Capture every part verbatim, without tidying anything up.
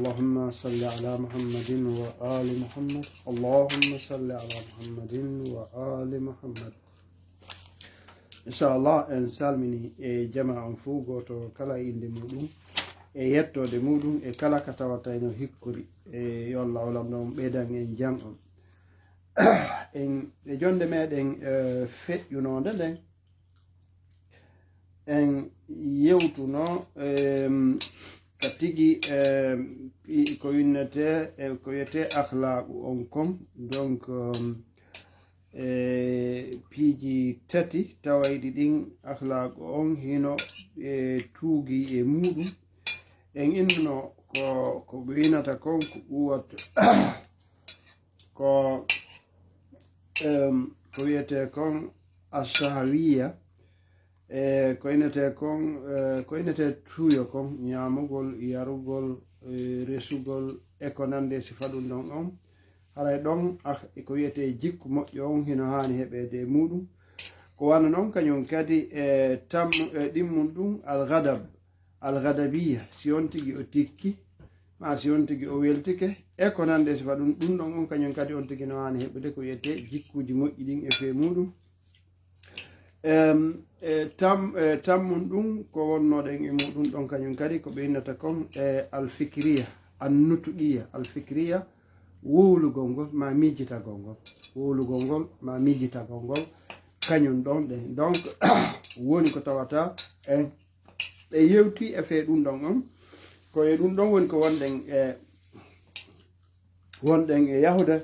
اللهم صل على محمد وآل محمد. اللهم صل على محمد وآل محمد. Inchallah, en salmini e jama on fuu, gooto kala e innde muuɗum, e yettoode muuɗum, e kala ka tawata eno hikkori. E yo Allah o Laamɗo on ɓeydan en jam on. En, e jonde meɗen, eh, feƴƴunoonde nden, en yewtuno, em, ka tigi, em, i-, ko innete, e ko wiyete akhlaqu on kon. Donc, em, e piiji tati tawayɗi ɗin, akhlaqu on hino e tuugi e muuɗum. En innuno ko, ko ɓe wiynata kon, ko quwwat, ko, em, ko wiyete kon ash-shahawiyya, e ko innete kon, e ko innete tuuyo kon, ñaamugol, yarugol, e resugol, e ko nande e sifa ɗum ɗon on. Haray ɗon, ah, e ko wiyete jikku moƴƴo on hino haani heɓeede e muuɗum. Ko wano non kañum kadi e tam-, e ɗimmun ɗum al-ghadab, al-ghadabiyya, si on tigi o tikki, ma si on tigi o weltike, e ko nande e sifa ɗum, ɗum ɗon on kañum kadi on tigi no haani heɓude ko wiyete jikkuuji moƴƴi ɗin e fee muuɗum. Em, e tam-, e tammun ɗum ko wonnoɗen e muuɗum ɗon kañum kadi ko ɓe innata kon e al-fikriya, an-nutuqiya, al-fikriya, wowlugol ngol ma miijitagol ngol, wowlugol ngol ma miijitagol ngol, kañum ɗon ɗen. Donc, woni ko tawata en, ɓe yewti e fee ɗum ɗon on, ko e ɗum ɗon woni ko wonɗen e, wonɗen e yahude.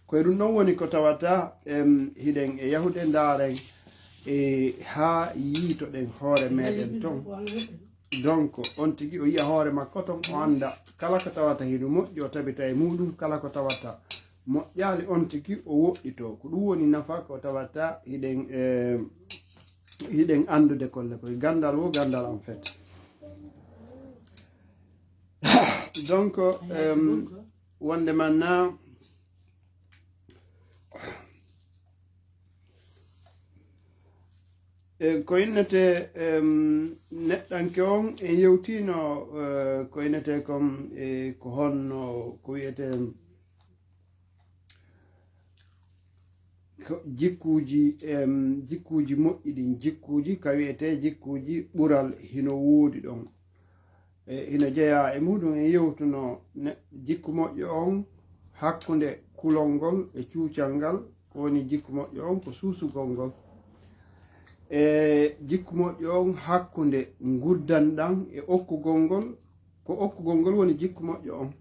Ko e ɗum ɗon woni ko tawata, em, hiɗen e yahude ndaaren, e haa yiitoɗen hoore meɗen ton. Donc, on tigi o yi'a hoore makko ton, o annda kala ko tawata hino moƴƴi, o tabita e muuɗum, kala ko tawata moƴƴaali, on tigi o woɗɗitoo. Ko ɗum woni nafa ko tawata hiɗen, em, hiɗen anndude kolle koye ganndal wo ganndal en fait. Donc, em, wonde man na, e, ko innete, em, neɗɗanke on, en yewtino, e, ko innete kon, e, ko honno, ko wiyete, ko jikkuuji, em, jikkuuji moƴƴi ɗin, jikkuuji ka wiyete jikkuuji ɓural hino woodi ɗon. E, hino jeyaa e muuɗum, en yewtuno ne, jikku moƴƴo on hakkunde kulol ngol e cuucal ngal, ko woni jikku moƴƴo on ko suusugol ngol. E jikku moƴƴo on hakkunde nguddan ɗan e okkugol ngol, ko okkugol ngol woni jikku moƴƴo on.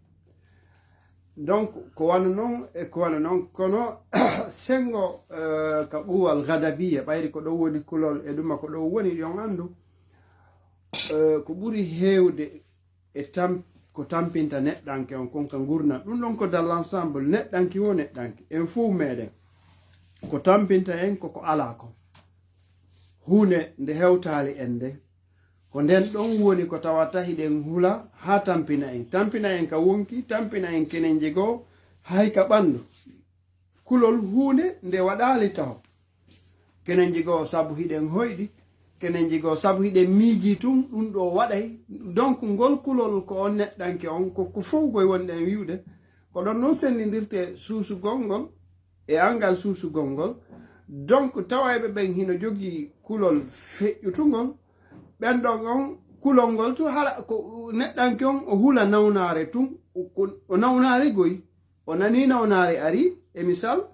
Donc, ko wano non, e ko wano non, kono senngo, eh, ka quwwal ghadabiyya, ɓayri ko ɗon woni kulol e ɗuma ko ɗon woni, yo on anndu, eh, ko ɓuri heewde e tam-, ko tampinta neɗɗanke on kon ka ngurndan. Ɗum ɗon ko dans l'ensemble, neɗɗanke wo neɗɗanke, en fow meɗen. Ko tampinta en ko ko alaa kon. Huunde nde hewtaali en nden. Ko nden ɗon woni ko tawata hiɗen hula haa tampina en. Tampina en ka wonki, tampina en kenenje goo, hay ka ɓanndu. Kulol huunde nde waɗaali taho. Kenenje goo sabu hiɗen hoyɗi, kenenje goo sabu hiɗen miijii tun, ɗum ɗoo waɗay. Donc, ngol kulol ko on neɗɗanke on, ko, ko fow koye wonɗen wi'ude. Ko ɗon non senndindirte suusugol ngol, e anngal suusugol ngol. Donc, tawayɓe ɓen hino jogii kulol feƴƴutungol. Ɓen ɗon on kulol ngol tu hara ko neɗɗanke on o hula nawnaare tun, o, o nawnaare goy. O nanii nawnaare arii, e misal,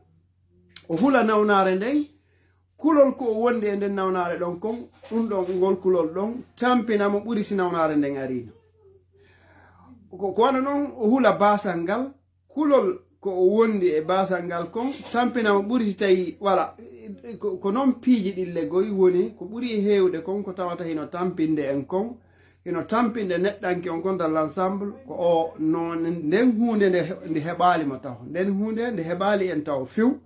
o hula nawnaare nden, kulol ko o wondi e nden nawnaare ɗon kon, ɗum ɗon, ngol kulol ɗon, tampina mo ɓuri si nawnaare nden ariino. Ko, ko wano non o hula baasal ngal, kulol ko o wondi e baasal ngal kon, tampina mo ɓuri si tawi, wala, ko, ko non piiji ɗin legoy woni, ko ɓuri heewde kon, ko tawata hino tampinde en kon, hino tampinde neɗɗanke on kon dans l'ensemble, ko o, no, nden huunde nde he-, nde heɓaali mo taho. Nden huunde nde heɓaali en taho few.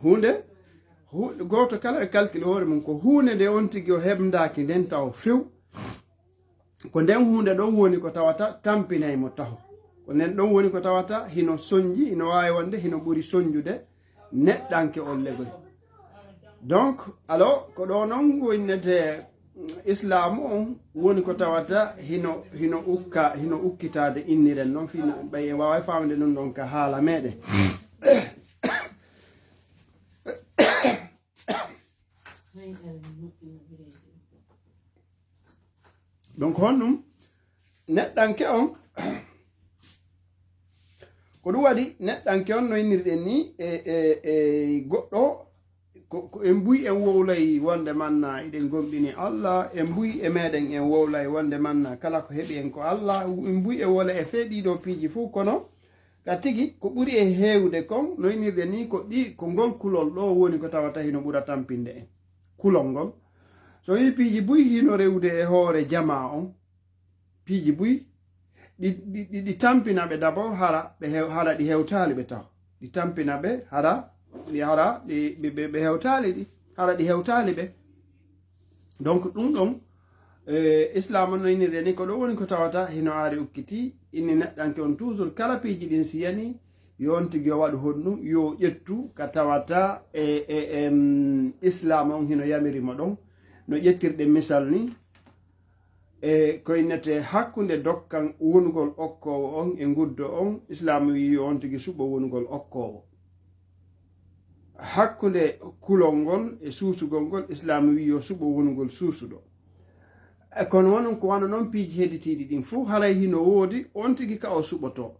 Huunde, hu-, gooto kala e calcul hoore mum, ko huunde nde on tigi o heɓndaaki nden taho few. Ko nden huunde ɗon woni ko tawata tampinay mo taho. Ko nden ɗon woni ko tawata hino sonji, hino waawi wonde hino ɓuri sonjude neɗɗanke on legoy. Donc, alors, ko ɗo non ko innete Islaamu on woni ko tawata hino, hino ukka, hino ukkitaade inniren noon, fii no ɓay en waaway faamde ɗum ɗon ka haala meɗen. Donc, honɗum neɗɗanke on, ko ɗum waɗi neɗɗanke on no innirɗen ni e, e, e goɗɗo, ko, ko en buy en wowlay wonde manna iɗen gomɗini Allah, en buy e meɗen en wowlay wonde manna kala ko heɓi en ko Allah, en buy e wowla e fee ɗiɗo piiji fuu, kono ka tigi ko ɓuri e heewde kon, no innirɗen ni ko ɗi, ko ngol kulol ɗo woni ko tawata hino ɓura tampinde en. Kulol ngol. So yii piiji buy hino rewde e hoore jamaa on, piiji buy, ɗi, ɗi, ɗi, ɗi tampina ɓe d'abord, hara ɓe hew-, hara ɗi hewtaali ɓe taw. Ɗi tampina ɓe, hara, ɗi, hara ɗi, ɓe, ɓe, ɓe hewtaali ɗi, hara ɗi hewtaali ɓe. Donc, ɗum ɗon, eh, Islam on no innirde ni, ko ɗo woni ko tawata hino aari ukkiti, inni neɗɗanke on toujours, kala piiji ɗin si yani, yo on tigi o waɗu honɗum, yo ƴettu ka tawata e, e, em, Islam on hino yamiri mo ɗon. No ƴettirɗen misal ni, e ko innete hakkunde dokkan wonugol okkoowo on e nguddo on, Islaamu wi'i yo on tigi suɓo wonugol okkoowo. Hakkunde kulol ngol e suusugol ngol, Islaamu wi'i yo suɓo wonugol suusuɗo. E kono wano, ko wano non piiji hedditiiɗi ɗin fuu, haray hino woodi on tigi ka o suɓotoo.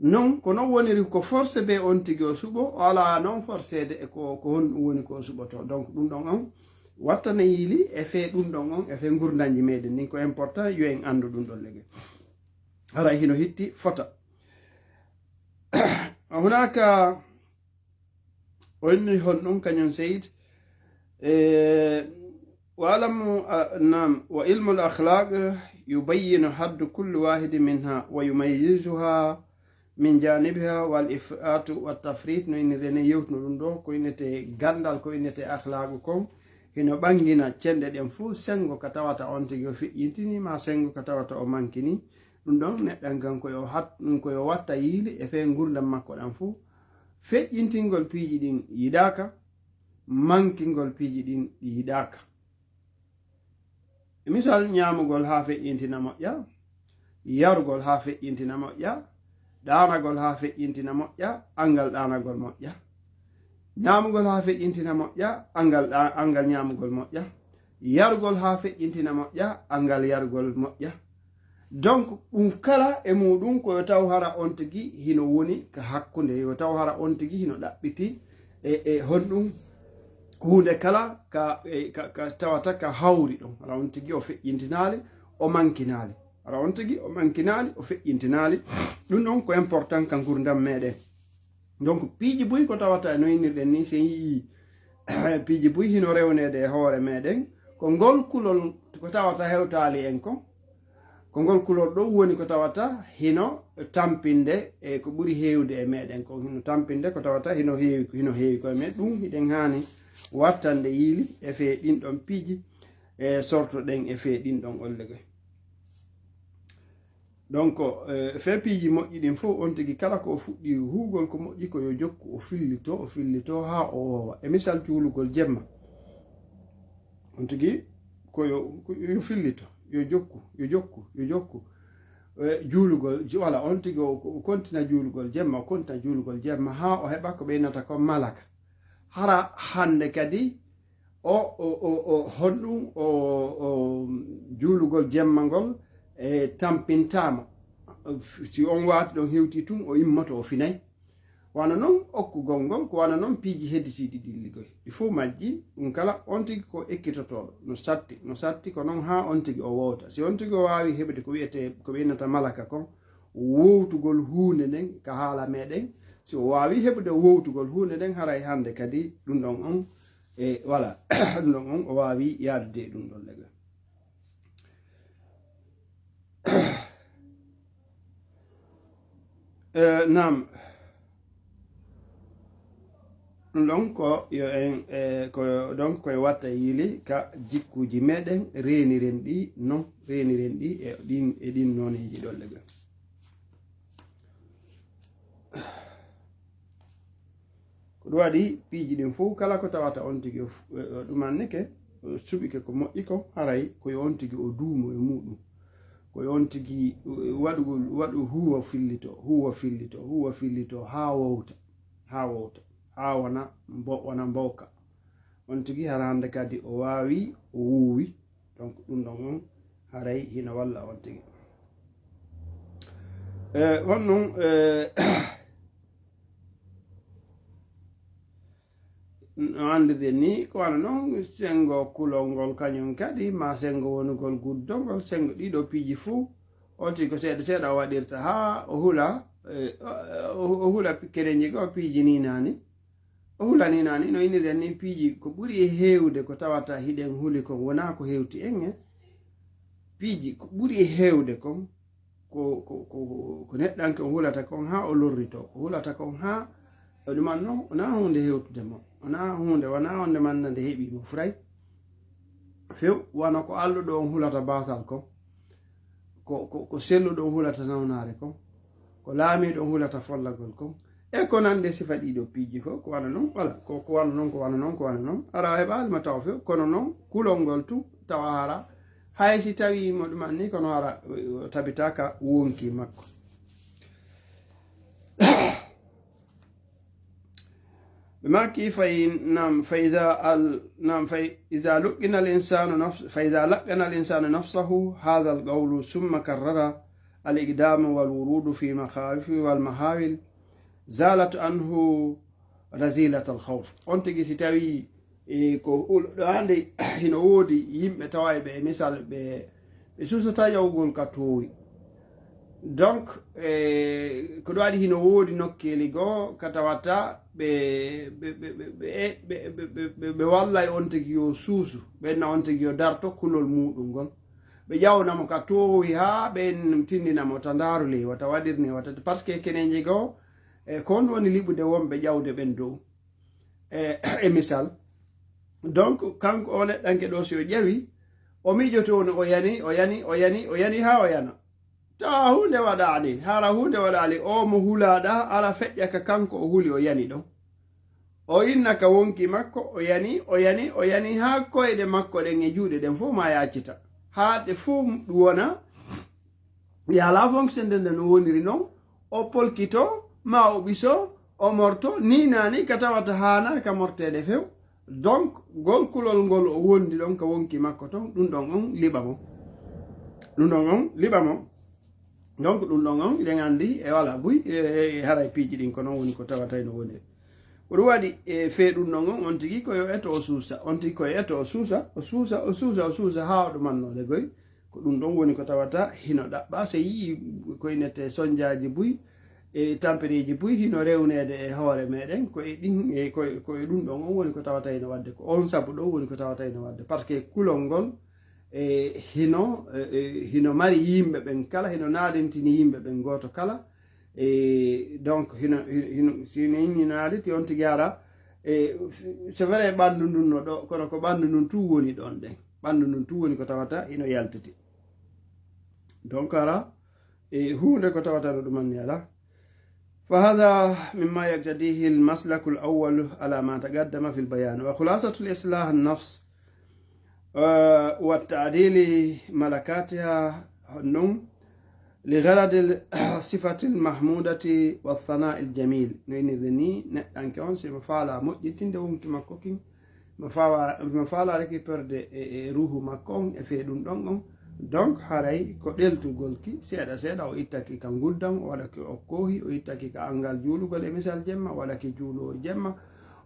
Non, ko non woniri ko forcé be on tigi o suɓo, o alaa non forceede e ko, ko honɗum woni ko o suɓoto. Donc, ɗum ɗon on wattana yiili e fee ɗum ɗon on, e fee ngurndanji meɗen ndin, ko important yo en anndu ɗum ɗon lege. Haray hino hitti fota. Hunaka o inni honɗum kañum Seydi, e, واعلموا، آه، نعم، وعلم الأخلاق يبين حد كل واحد منها ويميزها من جانبها، والإفراط والتفريط، no innirde ni yewtuno ɗum ɗo, ko innete ganndal, ko innete akhlaagu kon, hino ɓanngina cenɗe ɗen fuu, senngo ka tawata on tigi o feƴƴintini, ma senngo ka tawata o mankini. Ɗum ɗon neɗɗan kan ko yo hat-, ɗum ko yo watta yiili e fee ngurndan makko ɗan fuu. Feƴƴintingol piiji ɗin yiɗaaka, mankingol piiji ɗin ɗi yiɗaaka. E misal, ñaamugol haa feƴƴintina moƴƴa, yarugol haa feƴƴintina moƴƴa, ɗaanagol haa feƴƴintina moƴƴa, anngal ɗaanagol moƴƴa. Ñaamugol haa feƴƴintina moƴƴa, anngal ɗa-, anngal ñaamugol moƴƴa. Yarugol haa feƴƴintina moƴƴa, anngal yarugol moƴƴa. Donc, ɗum kala e muɗum ko yo taw hara on tigi hino woni ka hakkunde, yo taw hara on tigi hino ɗaɓɓiti e, e honɗum huunde kala ka, e, ka, ka tawata ka hawri ɗon. Hara on tigi o feƴƴintinaali, o mankinaali. Hara on tigi o mankinaali, o feƴƴintinaali. Ɗum ɗon ko important ka ngurndan meɗen. Donc, piiji buy ko tawata no innirɗen ni, si en yii piiji buy hino rewneede e hoore meɗen, ko ngol kulol ko tawata hewtaali en kon, ko ngol kulol ɗon woni ko tawata hino tampinde e ko ɓuri heewde e meɗen kon, hino tampinde ko tawata hino heewi, hino heewi koye men. Ɗum hiɗen haani wattande yiili e fee ɗin ɗon piiji e sortoɗen e fee ɗin ɗon ollegol. Donc, eh, fee piiji moƴƴi ɗin fof, on tigi kala ko o fuɗɗi huugol ko moƴƴi, ko yo jokku, o fillito, o fillito haa o woowa. E misal, juulugol jemma. On tigi ko yo, ko yo fillito, yo jokku, yo jokku, yo jokku. Eh, juulugol, ju-, wala, on tigi o, o kontina juulugol jemma, o kontina juulugol jemma haa o heɓa ko ɓe innata ko malaka. Hara hannde kadi o, o, o, o, honɗum o, o, juulugol jemma ngol e tampintaama. Si on waati ɗon hewti tun, o immoto, o finay. Wano non okkugol ngol, ko wano non piiji hedditiiɗi ɗin liggoy. Ɗi fof majji, ɗum kala on tigi ko ekkitotooɗo. No satti, no satti ko non haa on tigi o wowta. Si on tigi o waawi heɓude ko wiyetee, ko ɓe innata malaka kon, wowtugol huunde nden ka haala meɗen. Si o waawi heɓude wowtugol huunde nden, haray hannde kadi ɗum ɗon on, e, wala, ɗum ɗon on o waawi yaadude e ɗum ɗon leggal. Eh, naam. Ɗum ɗon ko yo en, eh, ko ɗon koye watta yiili ka jikkuuji meɗen, reeniren ɗi non, reeniren ɗi e ɗin, e ɗin nooneeji ɗon leggal. Ko ɗum waɗi piiji ɗin fof, kala ko tawata on tigi o f-, o, o ɗum annike, suɓike ko moƴƴi kon, haray ko yo on tigi o duumo e muɗum. Ko yo on tigi waɗugol, waɗu huwa fillito, huwa fillito, huwa fillito, haa wowta, haa wowta, haa wona mbo-, wona mbowka. On tigi hara hannde kadi o waawi, o wuuwi. Donc, ɗum ɗon on haray hino walla on tigi. E, on non, e, no anndirɗen ni, ko wano non senngo kulol ngol kañum kadi, ma senngo wonugol guddol ngol, senngo ɗiɗo piiji fuu, on tigi ko seeɗa seeɗa o waɗirta haa o hula, e, o, o, o hula keneñi goo piiji ni naani. O hulani naani, no innirɗen ni piiji ko ɓuri e heewde ko tawata hiɗen huli kon, wonaa ko hewti en e piiji ko ɓuri e heewde kon, ko, ko, ko, ko neɗɗanke on hulata kon haa o lorrito, o hulata kon haa o ɗuman non, wonaa huunde hewtude mo, wonaa huunde, wonaa wonde manna nde heɓi mo furay. Few, wano ko alluɗo on hulata baasal kon, ko, ko, ko selluɗo on hulata nawnaare kon, ko laamiiɗo on hulata follagol kon, e ko nande sifa ɗiɗo piiji fof, ko wano non, wala, ko, ko wano non, ko wano non, ko wano non. Ara heɓaali ma taw few, kono non kulol ngol tun tawa hara, hay si tawi mo ɗuman ni, kono hara, eh, tabitaka wonki makko. Ɓe maaki, فإن، نعم، فإذا ال-، نعم، فإذا لقن الإنسان نفس-، فإذا لقن الإنسان نفسه هذا القول ثم كرر الإقدام والورود في مخاوف والمهاول زالت عنه رذيلة الخوف. On tigi si tawi, e, ko ul-, ɗo hannde hino woodi yimɓe tawa e ɓe, e misal, ɓe, ɓe suusataa yahugol ka toowi. Donc, e, ko ɗo waɗi hino woodi nokkeeli goo ka tawata ɓe, ɓe, ɓe wallay on tigi yo suusu, ɓe na on tigi yo darto kulol muɗum ngol. Ɓe ƴawna mo ka toowi haa ɓe tindina mo ta ndaaru ley wata waɗir ni wata, parce que keneeje goo, e, ko on woni liɓude wonɓe ƴawde ɓen dow. E, e misal. Donc, kanko o neɗɗanke ɗo, si o ƴawi, o miijoto no o yani, o yani, o yani, o yani haa o yana. Tawa huunde waɗaali, hara huunde waɗaali, o mo hulaaɗa, ala feƴƴa ka kanko o huli o yani ɗon. O inna ka wonki makko, o yani, o yani, o yani, haa koyɗe makko ɗen e juuɗe ɗen fof ma yaccita. Haa ɗe fof ɗum wona, yala fonctionde nde no woniri non, o polkito, ma o ɓiso, o morto, ni nani ka tawata haana ka morteede few. Donc, gol kulol ngol o wondi ɗon ka wonki makko ton, ɗum ɗon on liɓa mo. Ɗum ɗon on liɓa mo. Donc, ɗum ɗon on, iɗen anndi, e wala buy, e, e, e haray piiji ɗin ko non woni ko tawata no woniri. Ko ɗum waɗi, e fee ɗum ɗon on, on tigi ko yo eto o suusa, on tigi ko yo eto o suusa, o suusa, o suusa, o suusa, haa o ɗumannoode goy. Ko ɗum ɗon woni ko tawata hino ɗaɓɓa, so yi'i ko inete sonjaaji buy, e tampereeji buy hino rewneede e hoore meɗen, ko e ɗin, e ko, ko e ɗum ɗon on woni ko tawata hino waɗde, ko on sabu ɗon woni ko tawata hino waɗde. Parce que kulol ngol, e hino, e, e hino mari yimɓe ɓen kala, hino naadintini yimɓe ɓen gooto kala. E donc, hino, hino, hino, si hino naadinti on tigi ara, e c'est vrai ɓanndu ndun no ɗo, kono ko ɓanndu ndun tun woni ɗon ɗen. Ɓanndu ndun tun woni ko tawata hino yaltiti. Donc, ara, e huunde ko tawata no ɗumanni ala. فهذا مما يقتضيه المسلك الأول على ما تقدم في البيان. وخلاصة الإصلاح النفس، آه، وتعديل ملكاتها، non, لغرض الصفة المحمودة والثناء الجميل. No innirde ni, neɗɗanke on, si mo faala moƴƴitinde wonki makko kin, mo fawa-, mo faala récupérer e, e ruuhu makko on, e fee ɗum ɗon on. Donc, haray ko ɗeltugol ki, seeɗa seeɗa, o ittaki ka nguddan, o waɗaki okkoohi, o ittaki ka anngal juulugol e misal jemma, o waɗaki juuluwo jemma,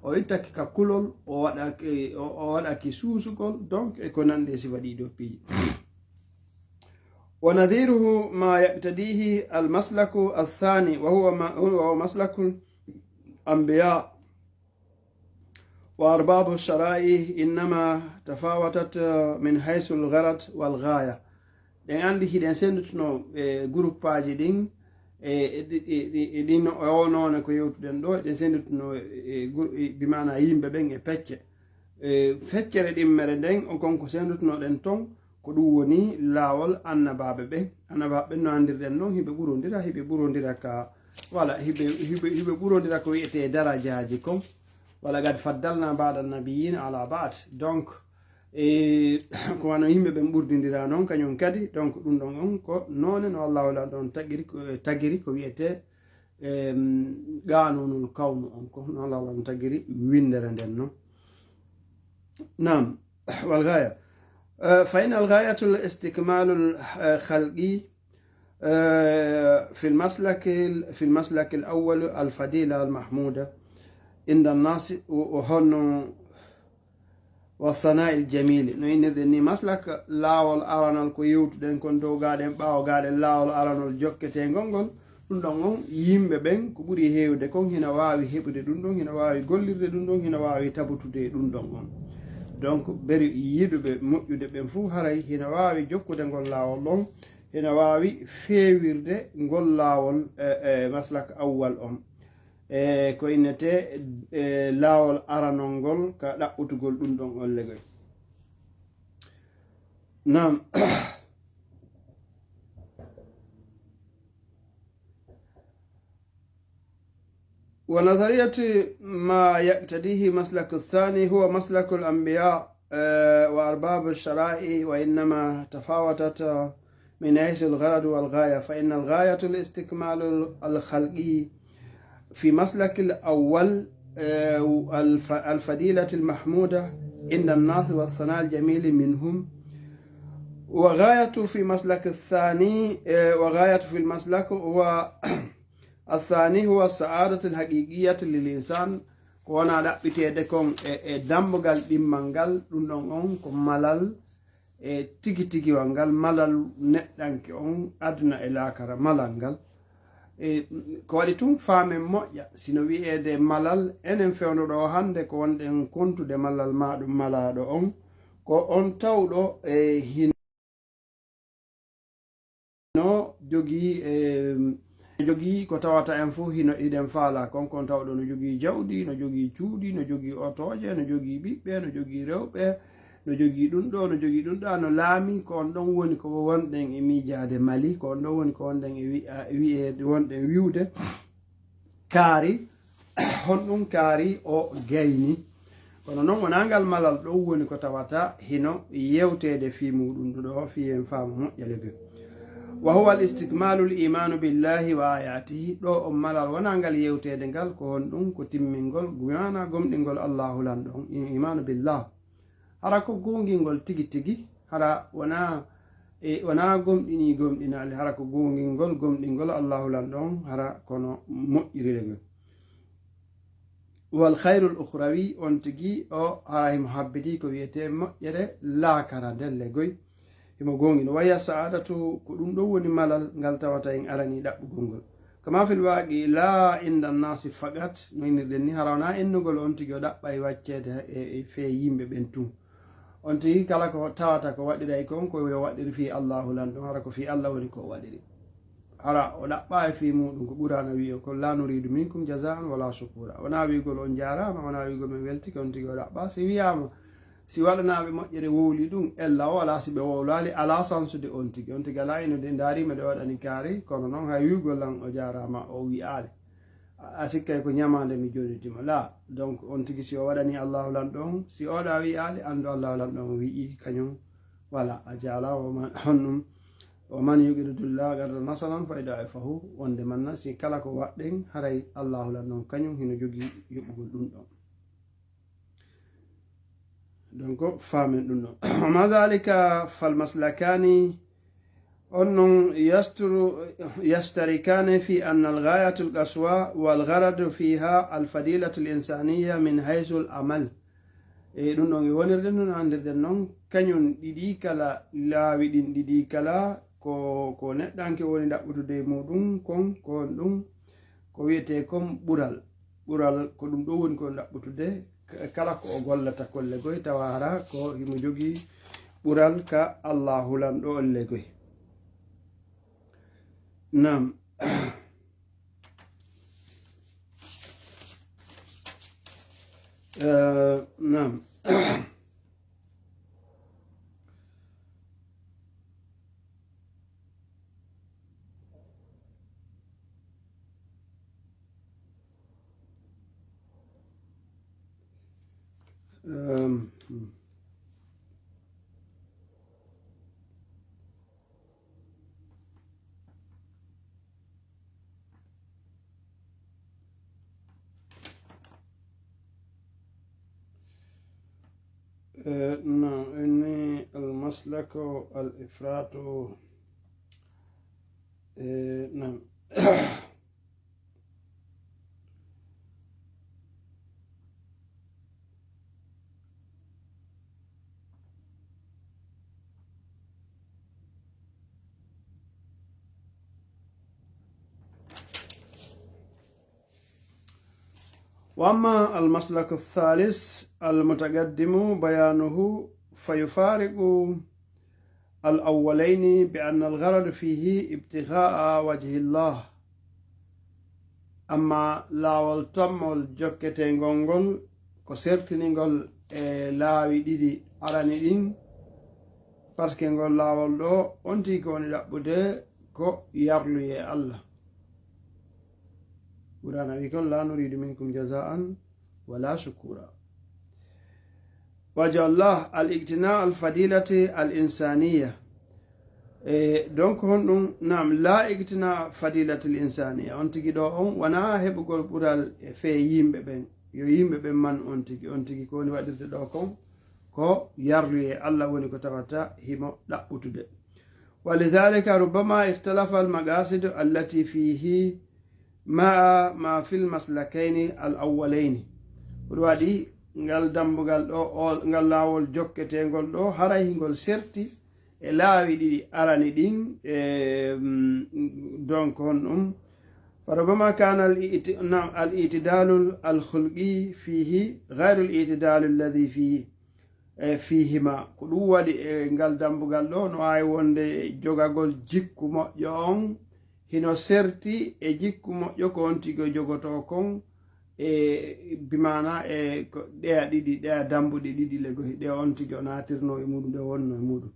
o ittaki ka kulol, o waɗaki, o, o waɗaki suusugol, donc, e ko nandi e sifa ɗiɗo piiji. ونظيره ما يقتضيه المسلك الثاني، وهو ما، وهو مسلك الأنبياء وأرباب الشرائع، إنما تفاوتت من حيث الغرض والغاية. Ɗen anndi hiɗen senndutuno, e, guruppaaji ɗin, e, e ɗi, ɗi, ɗi, e ɗin no, e o noone ko yewtuɗen ɗo, eɗen senndutuno, e, gur-, e, bi maana yimɓe ɓen e pecce. E, feccere ɗimmere nden, o kon ko senndutunoɗen ton, ko ɗum woni laawol annabaaɓe ɓen. Annabaaɓe ɓen no anndirɗen non, hiɓe ɓurondira, hiɓe ɓurondira ka, wala, hiɓe, hiɓe, hiɓe ɓurondira ko wi'etee darajaaji kon. ولقد فضلنا بعض النبيين على بعض. Donc, E ko wano yimɓe ɓen ɓurdindira non, kañum kadi, donc, ɗum ɗon on ko noone no Allahu lan ɗon tagiri, ko, tagiri ko wiyetee, em, qanunul kawnu on, ko no Allahu lan tagiri winndere nden non. Naam, wal gaaya. Eh, fa in al gaayatul istikmalul, eh, khalqi, eh, fil maslakil, fil maslakil awwal al fadila al mahmuda inda nasi, o, o honno wa sana'il jamili. No innirɗen ni maslak, laawol aranol ko yewtuɗen kon dow gaaɗen, ɓaawo gaaɗen laawol aranol jokketeengol ngol. Ɗum ɗon on, yimɓe ɓen ko ɓuri heewde kon hina waawi heɓude ɗum ɗon, hina waawi gollirde ɗum ɗon, hina waawi tabutude ɗum ɗon on. Donc, beri yiɗuɓe moƴƴude ɓen fuu haray hina waawi jokkude ngol laawol ɗon, hina waawi feewirde ngol laawol, e, e, maslak awwal on. E ko innetee, e, laawol aranol ngol ka ɗaɓɓutugol ɗum ɗon on legoy. Naam. ونظرية ما يقتضيه مسلك الثاني هو مسلك الأنبياء، آه، وأرباب الشرائع، وإنما تفاوتت من حيث الغرض والغاية، فإن الغاية الاستكمال الخلقي في مسلك الأول، آه، الف-، الفضيلة المحمودة عند الناس والثناء الجميل منهم، وغاية في مسلك الثاني، آه، وغاية في المسلك هو الثاني هو السعادة الحقيقية للإنسان، ko wona ɗaɓɓiteede kon e, e dambugal ɗimmal ngal, ɗum ɗon on ko malal e tigi tigiwal ngal, malal neɗɗanke on, aduna e laakara, malal ngal. E, ko waɗi tun faamen moƴƴa, sino wi'eede malal, enen fewndo ɗo hannde ko wonɗen kontude malal maa ɗum malaaɗo on, ko on tawɗo e hino jogii, em, jogii ko tawata en fof hino, hiɗen faala. Kon kon tawɗo no jogii jawdi, no jogii cuuɗi, no jogii otooje, no jogii ɓiɓɓe, no jogii rewɓe, no jogii ɗum ɗo, no jogii ɗum ɗa, no laami. Ko on ɗon woni ko wonɗen e miijaade Mali, ko on ɗon woni ko wonɗen e wi-, a, wi'e, wonɗen wi'ude kaari, honɗum kaari o gayni. Kono noon wonaa ngal malal ɗon woni ko tawata hino yewteede fii muuɗum ɗo, fii en faamu moƴƴa lebe. Wa huwa al istikmalu al imanu billahi wa ayatihi. Ɗo on malal wonaa ngal yewteede ngal, ko honɗum? Ko timmingol, maanaa gomɗingol Allahu lanɗo on, i-, imanu billah. Hara ko goongingol tigi tigi, hara wonaa, e, wonaa gomɗinii gomɗinaali, hara ko goongingol gomɗingol Allahu lanɗo on, hara kono moƴƴiri lebe. Wal khayrul ukhrawi, on tigi o hara himo habbidi ko wiyetee moƴƴere laakara nden legoy. Himo goongino. Wa hiya sa'adatu, ko ɗum ɗon woni malal ngal tawata en aranii ɗaɓɓugol ngol. Kama fil waaqi, laa inda naasi faqat, no innirɗen ni, hara wonaa innugol on tigi o ɗaɓɓay wacceede e, e fee yimɓe ɓen tun. On tigi kala ko tawata ko waɗiray kon, ko yo waɗiri fii Allahu lanɗo, hara ko fii Allah woni ko o waɗiri. Hara o ɗaɓɓaay fii muuɗum ko Qur'aana wi'i, o ko, "Laa nuriidu minkum jazaa'an walaa shukuura." Wonaa wi'ugol on jaaraama, wonaa wi'ugol men weltike, on tigi o ɗaɓɓaa. Si wi'aama, si waɗanaaɓe moƴƴere wowli ɗum, ella o alaa, si ɓe wowlaali, alaa sansude on tigi. On tigi alaa ino de ndaari mi ɗo waɗani kaari, kono noon hay wi'ugol lan o jaaraama o wi'aali. A, a sikkay ko ñamaande mi jonniti mo. Laa, donc on tigi si o waɗani Allahu lanɗo on, si oɗa wi'aali, anndu Allahu lanɗo on wi'i kañum, wala a jaala, o man, honɗum, "Wa man yuqridullaha qardan hasanan fa yudaa'ifahu." Wonde manna, si kala ko waɗɗen, haray Allahu lanɗo on kañum hino jogii yoɓugol ɗum ɗon. Donc, faamen ɗum ɗon. Wa ma zalika fal maslakani, on non yasturu, yashtarikani fi anna al ghayatul qaswa wal gharadu fiha al fadilatul insaniya min haythul amal. E ɗum ɗon e wonirde non, anndirɗen non, kañum ɗiɗi kala, laawi ɗin ɗiɗi kala, ko, ko neɗɗanke woni ɗaɓɓutude e muɗum kon, ko on ɗum, ko wiyetee kon ɓural. Ɓural, ko ɗum ɗo woni ko ɗaɓɓutude, k-, kala ko o gollata kollegoy, tawa hara ko himo jogii ɓural ka Allahu lanɗo ollegoy. Naam. Eh, naam. Ehm, hmm. Eh, naam, inni almaslaku al ifratu. Eh, naam. وأما المسلك الثالث المتقدم بيانه فيفارق الأولين بأن الغرض فيه ابتغاء وجه الله. Amma laawol tammol jokketeengol ngol ko sertiningol e laawi ɗiɗi arani ɗin, parce que ngol laawol ɗo on tigi ko woni ɗaɓɓude ko yarluyee Allah. Qur'aana wi kon, "La nuridu minkum jazaan wala shukura." Wajo Allah, al igtina al fadilati al insaniya. E donc honɗum? Naam, la igtina fadilatil insaniya. On tigi ɗo on wona heɓugol ɓural e fee yimɓe ɓen. Yo yimɓe ɓen man on tigi. On tigi ko woni waɗirde ɗo kon ko yarluyee Allah woni ko tawata himo ɗaɓɓutude. ولذلك ربما اختلف المقاصد التي فيه مع ما في المسلكين الأولين. Ko ɗum waɗi ngal dambugal ɗo, o, ngal laawol jokketeengol ɗo, haray ngol serti e laawi ɗiɗi arani ɗin, e, mm, donc honɗum? فربما كان الاعت-، نعم، الاعتدال الخلقي فيه غير الاعتدال الذي فيه e fiihima. Ko ɗum waɗi e ngal dambugal ɗo, no waawi wonde jogagol jikku moƴƴo on hino serti e jikku moƴƴo ko on tigi o jogotoo kon, e bimaana e ko ɗeya ɗiɗi, ɗeya dambuɗe ɗiɗi legohi ɗe on tigi o naatirnoo e muɗum, ɗe wonnoo e muɗum.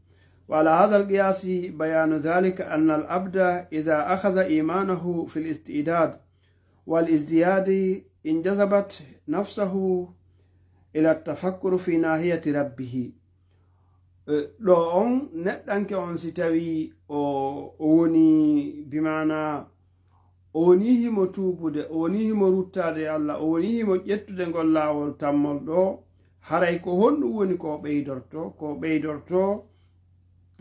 وعلى هذا القياس بيان ذلك أن العبد إذا أخذ إيمانه في الاستعداد والازدياد انجذبت نفسه إلى التفكر في ناحية ربه. Eh, ɗo on, neɗɗanke on, si tawi o, o woni, bimaana, o woni himo tuubude, o woni himo ruttaade e Allah, o woni himo ƴettude ngol laawol tammol ɗo, haray ko honɗum woni ko o ɓeydorto? Ko o ɓeydorto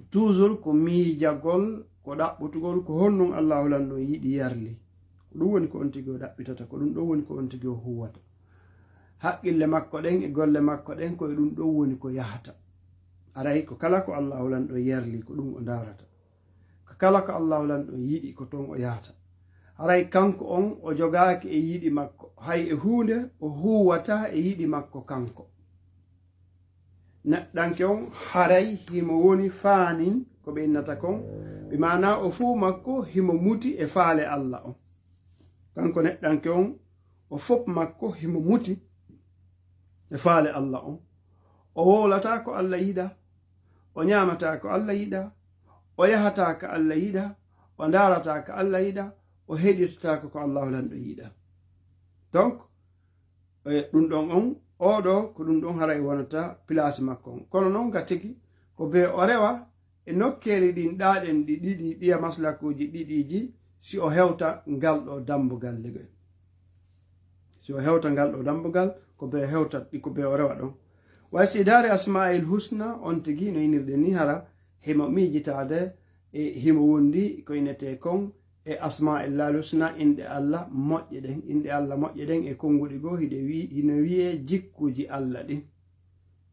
toujours ko miijagol, ko ɗaɓɓutugol, ko honɗum Allahu Lanɗo yiɗi yarli. Ko ɗum woni ko on tigi o ɗaɓɓitata, ko ɗum ɗon woni ko on tigi o huwata. Haqqille makko ɗen e golle makko ɗen, ko e ɗum ɗon woni ko yahata. Aray ko kala ko Allahu Lanɗo yarli, ko ɗum o ndaarata. Ko kala ko Allahu Lanɗo yiɗi, ko ton o yahata. Aray kanko on, o jogaaki e yiɗi makko, hay e huunde o huwata e yiɗi makko kanko. Neɗɗanke on haray himo woni faanin ko ɓe innata kon, bi maana o fuu makko himo muti e faale Alla on. Kanko neɗɗanke on, o fop makko himo muti e faale Alla on. O wowlataa ko Alla yiɗa, o ñaamataa ko Alla yiɗa, o yahataa ko Alla yiɗa, o ndaarataa ko Alla yiɗa, o heɗitotaako ko Allahu Lanɗo yiɗa. Donc, e, ɗum ɗon on, oo ɗoo, ko ɗum ɗon haray wonata place makko on. Kono non, ga tigi, ko bee o rewa e nokkeeli ɗin ɗaaɗen ɗi ɗiɗi, ɗiya maslakuuji ɗiɗiiji, si o hewta ngal ɗoo dambugal legoy. Si o hewta ngal ɗoo dambugal, ko bee hewta ɗi, ko bee o rewa ɗon. Wa istidaari asmaa'il husna, on tigi no inirde ni, hara himo miijitaade e himo wondi ko inetee kon e asmaa'il laahil husna, inɗe Alla moƴƴe ɗen, inɗe Alla moƴƴe ɗen e konnguɗi goo, hiɗe wi-, hino wi'ee jikkuuji Alla ɗin.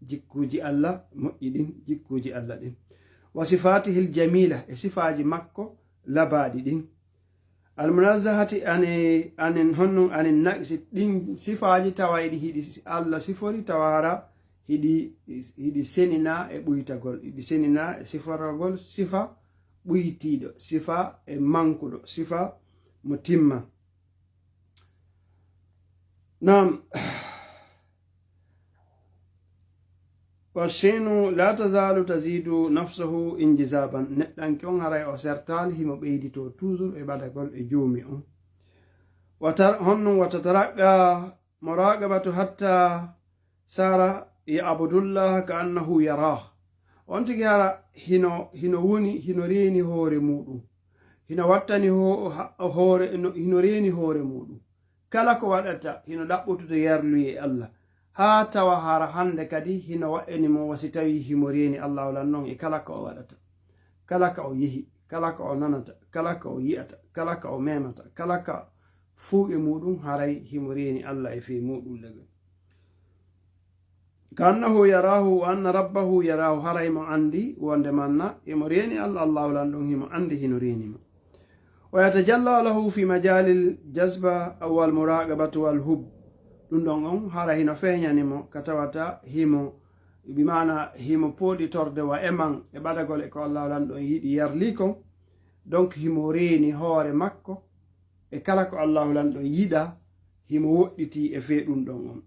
Jikkuuji Alla moƴƴi ɗin, jikkuuji Alla ɗin. Wa sifaatihil jamiila, e sifaaji makko labaaɗi ɗin. Almunazzahati ani, anin honnun anin naqsi, ɗin sifaaji tawa hiɗi, hiɗi Alla sifori tawa hara hiɗi, hiɗi senina e ɓuytagol, hiɗi senina e siforagol sifa ɓuytiiɗo, sifa e mankuɗo, sifa mo timma. Naam. Wa shinu la tazalu tazidu nafsahu injizaban. Neɗɗanke on haray o sertaali, himo ɓeyditoo toujours e ɓadagol e Joomi on. Wa tar-, honnun wa tataraqqa muraqabatu hatta sara ya'budullaha ka annahu yarah. On tigi hara hino, hino woni, hino reeni hoore muuɗum. Hino wattani ho-, ha-, hoore, no, hino reeni hoore muuɗum. Kala ko waɗata, hino ɗaɓɓutude yarluyee Alla. haa tawa hara hannde kadi hino waɗɗani mo wa si tawii himo reeni Allaahu Lanɗo on e kala ko o waɗata, kala ka o yehi, kala ka o nanata, kala ka o yi'ata, kala ka o memata, kala ka fuu e muuɗum, haray himo reeni Alla e fii muuɗum legol. Ka annahu yaraahu wa anna rabbahu yaraahu, haray mo anndi wonde manna himo reeni Alla, Allaahu Lanɗo on himo anndi hino reeni mo. Wa yatajalla lahu fi majalil jazba wal muraqabati wal hub. Ɗum ɗon on hara hino feeñani mo ka tawata himo, bi maana himo pooɗitorde wa e man e ɓadagol e ko Allaahu Lanɗo on yiɗi yarli kon. Donc himo reeni hoore makko e kala ko Allaahu Lanɗo on yiɗa, himo woɗɗiti e fee ɗum ɗon on.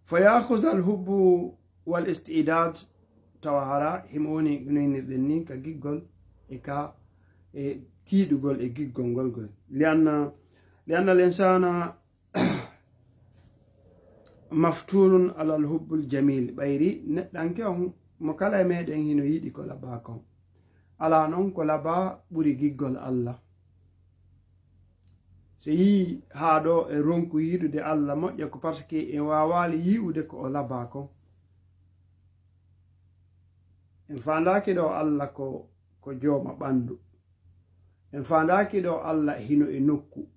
Fa yaakhuzal hubbu wal isti'dad, tawa hara himo woni no innirɗen ni ka giggol e ka e tiiɗugol e giggol ngol gol. Lianna, lianna al insana mafturun alal hubbul jamil. Ɓayri neɗɗanke on mo kala e meɗen hino yiɗi ko labaa kon. Alaa non ko labaa ɓuri giggol Alla. So yii haa ɗo e ronku yiɗude Alla moƴƴa ko parce que en waawaali yi'ude ko o labaa kon. En faandaaki ɗo Alla ko, ko jooma ɓandu. En faandaaki ɗo Alla hino e nokku.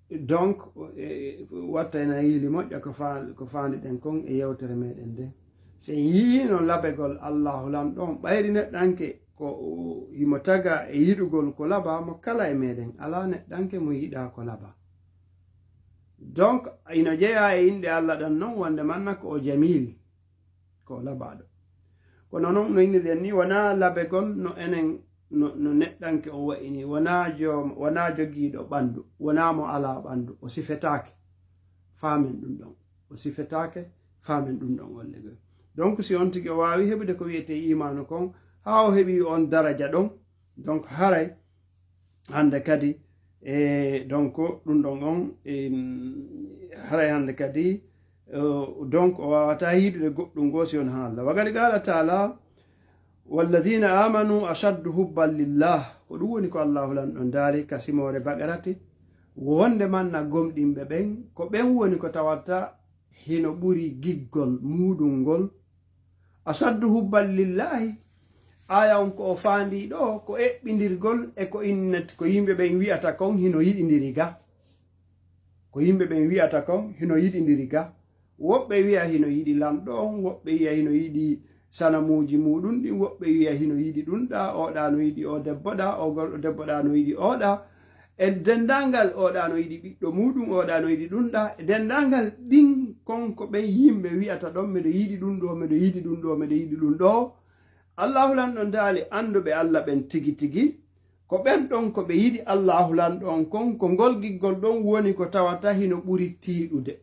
Donc, e, watta en yiili moƴƴa ko fa-, ko faandiɗen kon e yewtere meɗen nden. So en yiino labegol Allaahu Lanɗo on, ɓayri neɗɗanke ko himo taga e yiɗugol ko labaa mo kala e meɗen. Alaa neɗɗanke mo yiɗaa ko labaa. Donc, ino jeyaa e inɗe Alla ɗan non wonde manna ko o Jamil. Ko o labaaɗo. Kono non no innirɗen ni, wonaa labegol no enen, no, no neɗɗanke on wa'i ni, wonaa joom-, wonaa jogiiɗo ɓandu, wonaa mo alaa ɓandu, o sifetaake. Faamen ɗum ɗon. O sifetaake, faamen ɗum ɗon on legol. Donc, si on tigi o waawi heɓude ko wi'etee iimaanu kon, haa o heɓi on daraja ɗon, donc, haray hannde kadi, e, donc, ɗum ɗon on, em, haray hannde kadi, eh, donc, o waawataa yiɗude goɗɗum goo si wonaa Allah. Wa qad qaala ta'ala, "Walladhina amanu ashaddu hubban lillah." Ko ɗum woni ko Allahu Lanɗo on daali ka simoore Baqarati, wonde manna gomɗinɓe ɓen, ko ɓen woni ko tawata hino ɓuri giggol muuɗum ngol. Ashaddu hubban lillahi, aaya on ko o faandii ɗo, ko eɓɓindirgol e ko innet-, ko yimɓe ɓen wi'ata kon hino yiɗindiri ga. Ko yimɓe ɓen wi'ata kon hino yiɗindiri ga. Woɓɓe wi'a hino yiɗi lanɗo on, woɓɓe wi'a hino yiɗi sanamuuji muuɗum ɗin, woɓɓe wi'a hino yiɗi ɗum ɗa, o ɗa no yiɗi o debbo ɗa, o gor-, o debbo ɗa no yiɗi o ɗa. E denndaangal, o ɗa no yiɗi ɓiɗɗo muuɗum, o ɗa no yiɗi ɗum ɗa. E denndaangal ɗin kon ko ɓen yimɓe wi'ata ɗon, "Miɗo yiɗi ɗum ɗo, miɗo yiɗi ɗum ɗo, miɗo yiɗi ɗum ɗo." Allahu Lanɗo on daali annduɓe Allah ɓen tigi tigi, ko ɓen ɗon ko ɓe yiɗi Allahu Lanɗo on kon, ko ngol giggol ɗon woni ko tawata hino ɓuri tiiɗude.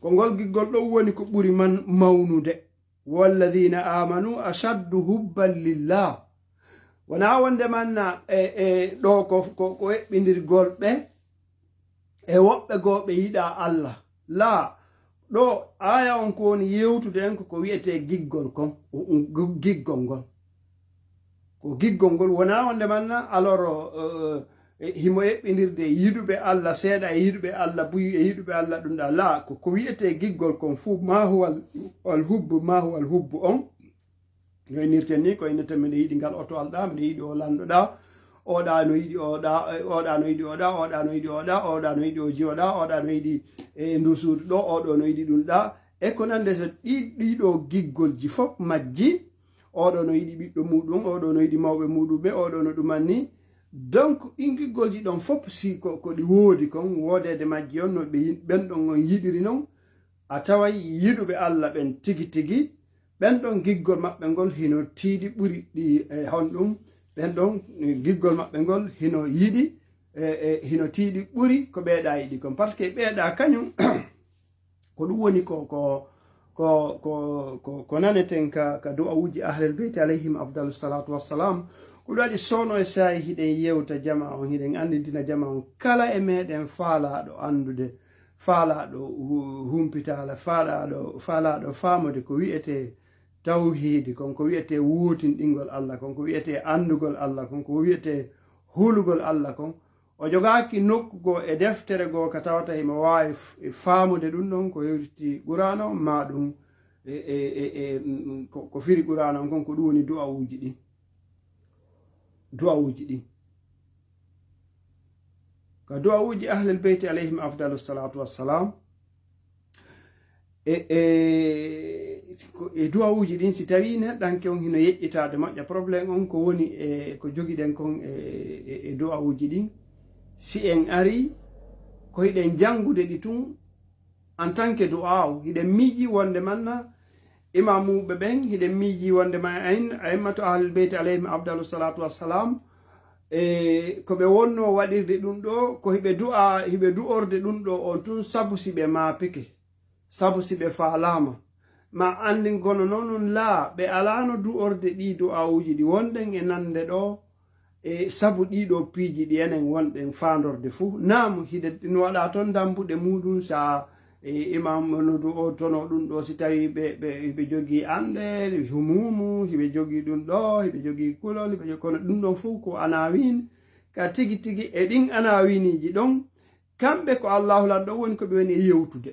Ko ngol giggol ɗon woni ko ɓuri man mawnude. "Walladhina amanu ashaddu hubban lillah." Wonaa wonde manna e, e ɗo ko, ko, ko eɓɓindirgol ɓe e woɓɓe goo ɓe yiɗa Allah. Laa, ɗo aaya on ko woni yewtude en ko, ko wi'etee giggol kon, giggol ngol. Ko giggol ngol wonaa wonde manna, alors, eh, eh, himo eɓɓindirde yiɗuɓe Allah seeɗa e yiɗuɓe Allah buy e yiɗuɓe Allah ɗum ɗa. Laa, ko, ko wi'etee giggol kon fuu, ma huwa al, al hubbu, ma huwa al hubbu on. No innirten ni, ko inneten miɗo yiɗi ngal oto alɗa, miɗo yiɗi o lanɗo ɗa, o ɗa no yiɗi o ɗa, o ɗa no yiɗi o ɗa, o ɗa no yiɗi o ɗa, o ɗa no yiɗi o jiwo ɗa, o ɗa no yiɗi e ndu suudu ɗo, o ɗo no yiɗi ɗum ɗa. E ko nande so ɗi, ɗiɗo giggolji fof majji, o ɗo no yiɗi ɓiɗɗo muɗum, o ɗo no yiɗi mawɓe muɗum ɓe, o ɗo no ɗuman ni. Donc, ɗin giggolji ɗon fof, si ko, ko ɗi woodi kon, woodeede majji on, no ɓe yim-, ɓen ɗon on yiɗiri non, a taway yiɗuɓe Allah ɓen tigi tigi, ɓen ɗon giggol maɓɓe ngol hino tiiɗi ɓuri ɗi, e, honɗum? Ɓen ɗon, e, giggol maɓɓe ngol hino yiɗi, e, e, hino tiiɗi ɓuri ko ɓeeɗa yiɗi kon. Parce que ɓeeɗa kañum, ko ɗum woni ko, ko, ko, ko, ko, ko naneten ka, ka du'awuuji Ahlel Beyti alayhim afdalu salatu wassalam. Ko ɗum waɗi soono e saa'i hiɗen yewta jama on, hiɗen anndintina jama on, kala e meɗen faalaaɗo anndude, faalaaɗo hu-, humpitaala, faalaaɗo, faalaaɗo faamude ko wi'etee tawhiidi kon, ko wi'etee wootinɗingol Allah kon, ko wi'etee anndugol Allah kon, ko wi'etee hulugol Allah kon, O jogaaki nokku goo e deftere goo ka tawata himo waawi f-, e faamude ɗum ɗon ko hewtiti Qur'aana on, maa ɗum e, e, e, e, mm, mm, ko, ko firi Qur'aana on kon, ko ɗum woni du'awuuji ɗin. Du'awuuji ɗin. Ka du'awuuji Ahlul Beyti alayhim afdalu salaatu wassalam. E, e, ko, e du'awuuji ɗin, si tawii neɗɗanke on hino yeƴƴitaade moƴƴa, problème on ko woni e ko jogiɗen kon e, e, e du'awuuji ɗin. Si en arii, ko hiɗen janngude ɗi tun en tant que du'aaw, hiɗen miijii wonde manna imaamuuɓe ɓen, hiɗen miijii wonde ma ain-, a'immatu Ahlul Beyti alayhim afdalu salaatu wassalam, e ko ɓe wonnoo waɗirde ɗum ɗoo, ko hiɓe du'a, hiɓe du'orde ɗum ɗoo on tun sabu si ɓe maapike. Sabu si ɓe faalaama, ma anndin, kono non non laa, ɓe alaano du'orde ɗii du'aawuuji ɗi wonɗen e nande ɗoo, e sabu ɗii ɗoo piiji ɗi enen wonɗen faandorde fuu. Naam, hiɗe no waɗa ton dambuɗe muuɗum, sa, e, imam no du'otonoo ɗum ɗoo, si tawii ɓe, ɓe, ɓe jogii annde, humuumu, hiɓe jogii ɗum ɗoo, hiɓe jogii kulol, hiɓe jogii, kono ɗum ɗon fuu ko anaawiin. Ka tigi tigi e ɗin anaawiiniiji ɗon, kamɓe ko Allaahu Lanɗo woni ko ɓe woni e yewtude.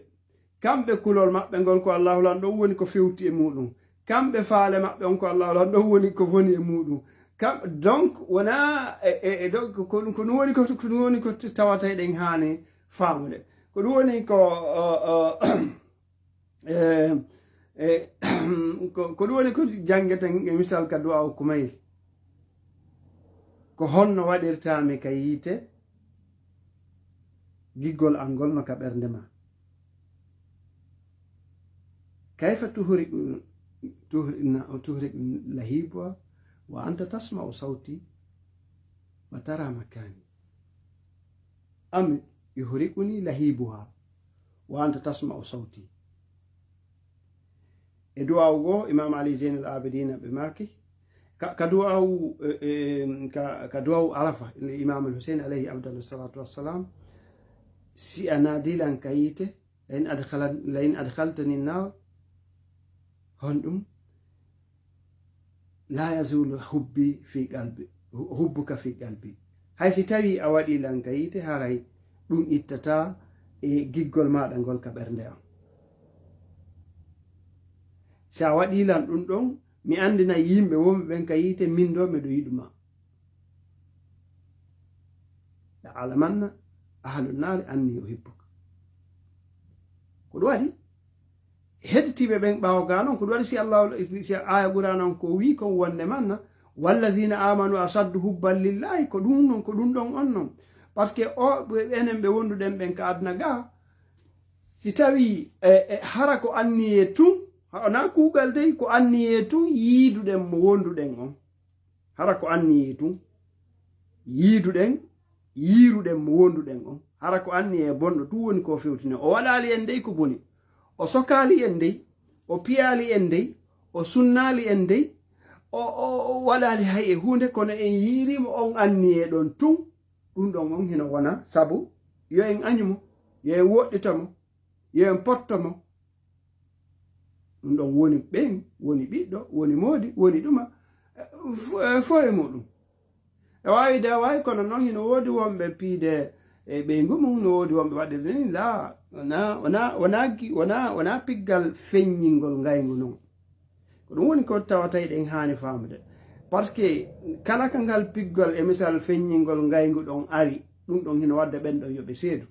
Kamɓe kulol maɓɓe ngol ko Allaahu Lanɗo woni ko fewti e muuɗum. Kamɓe faale maɓɓe on ko Allaahu Lanɗo woni ko woni e muuɗum. Kam-, donc, wonaa e, e, e, donc, ko, ko ɗum woni ko, ko ɗum woni ko tawata eɗen haani faamude. Ko ɗum woni ko, o, o, e, e, ko, ko ɗum woni ko janngeten e misal ka du'aawu Kumayl. Ko honno waɗirtaa mi ka yiite? Giggol an ngol no ka ɓernde ma. Kayfa tuhriqu, tuhri-, na-, tuhriqu lahibuha wa anta tasma'u sawti wa tara makani. Am yuhriquni lahibuha wa anta tasma'u sawti. E du'aawu goo, Imam Ali Zeynal Abidina ɓe maaki, ka, ka du'aawu, e, e, ka, ka du'aawu Arafa, Imam Al Hussein alayhi afdalu salatu wassalam, si a naadilan ka yiite, la in adkhalan-, la in adkhaltani nar, honɗum? La yazulu hubbi fi qalbi, hu-, hubbuka fi qalbi. Hay si tawii a waɗii lan ka yiite, haray ɗum ittataa e giggol maaɗa ngol ka ɓernde am. Si a waɗii lan ɗum ɗon, mi anndinay yimɓe wonɓe ɓen ka yiite, min ɗoo miɗo yiɗu ma. La alamanna ahlu nari anni uhibbuka. Ko ɗum waɗi? Hedditiiɓe ɓen ɓaawo gaa non, ko ɗum waɗi si Allah, si aaya Qur'aana on ko wii kon wonde manna, "Wallazina amanu asaddu hubban lillahi", ko ɗum non, ko ɗum ɗon on non. Parce que o, ɓe, enen ɓe wonduɗen ɓen ka aduna gaa, si tawii, e, e, hara ko anniyee tun, ha, wonaa kuugal dey, ko anniyee tun yiiduɗen mo wonduɗen on. Hara ko anniyee tun, yiiduɗen, yiiruɗen mo wonduɗen on. Hara ko anniyee bonɗo tun woni ko fewtinen. O waɗaali en dey ko boni. O sokaali en dey. O piyaali en dey. O sunnaali en dey. O, o, o waɗaali hay e huunde, kono en yiiriimo on anniyee ɗon tun. Ɗum ɗon on hino wona sabu yo en añu mo, yo en woɗɗito mo, yo en potto mo. Ɗum ɗon woni ɓen, woni ɓiɗɗo, woni moodi, woni ɗuma, eh, fo-, eh, fof e muɗum. E waawi de, waawi, kono noon hino woodi wonɓe piide e ɓeyngu mum, no woodi wonɓe waɗirde ni, laa, wona, wona, wona gi-, wona, wona piggal feññingol ngayngu noon. Ko ɗum woni ko tawata eɗen haani faamude. Parce que kala ka ngal piggal e misal feññingol ngayngu ɗon ari, ɗum ɗon hino wadda ɓen ɗon yo ɓe seedu.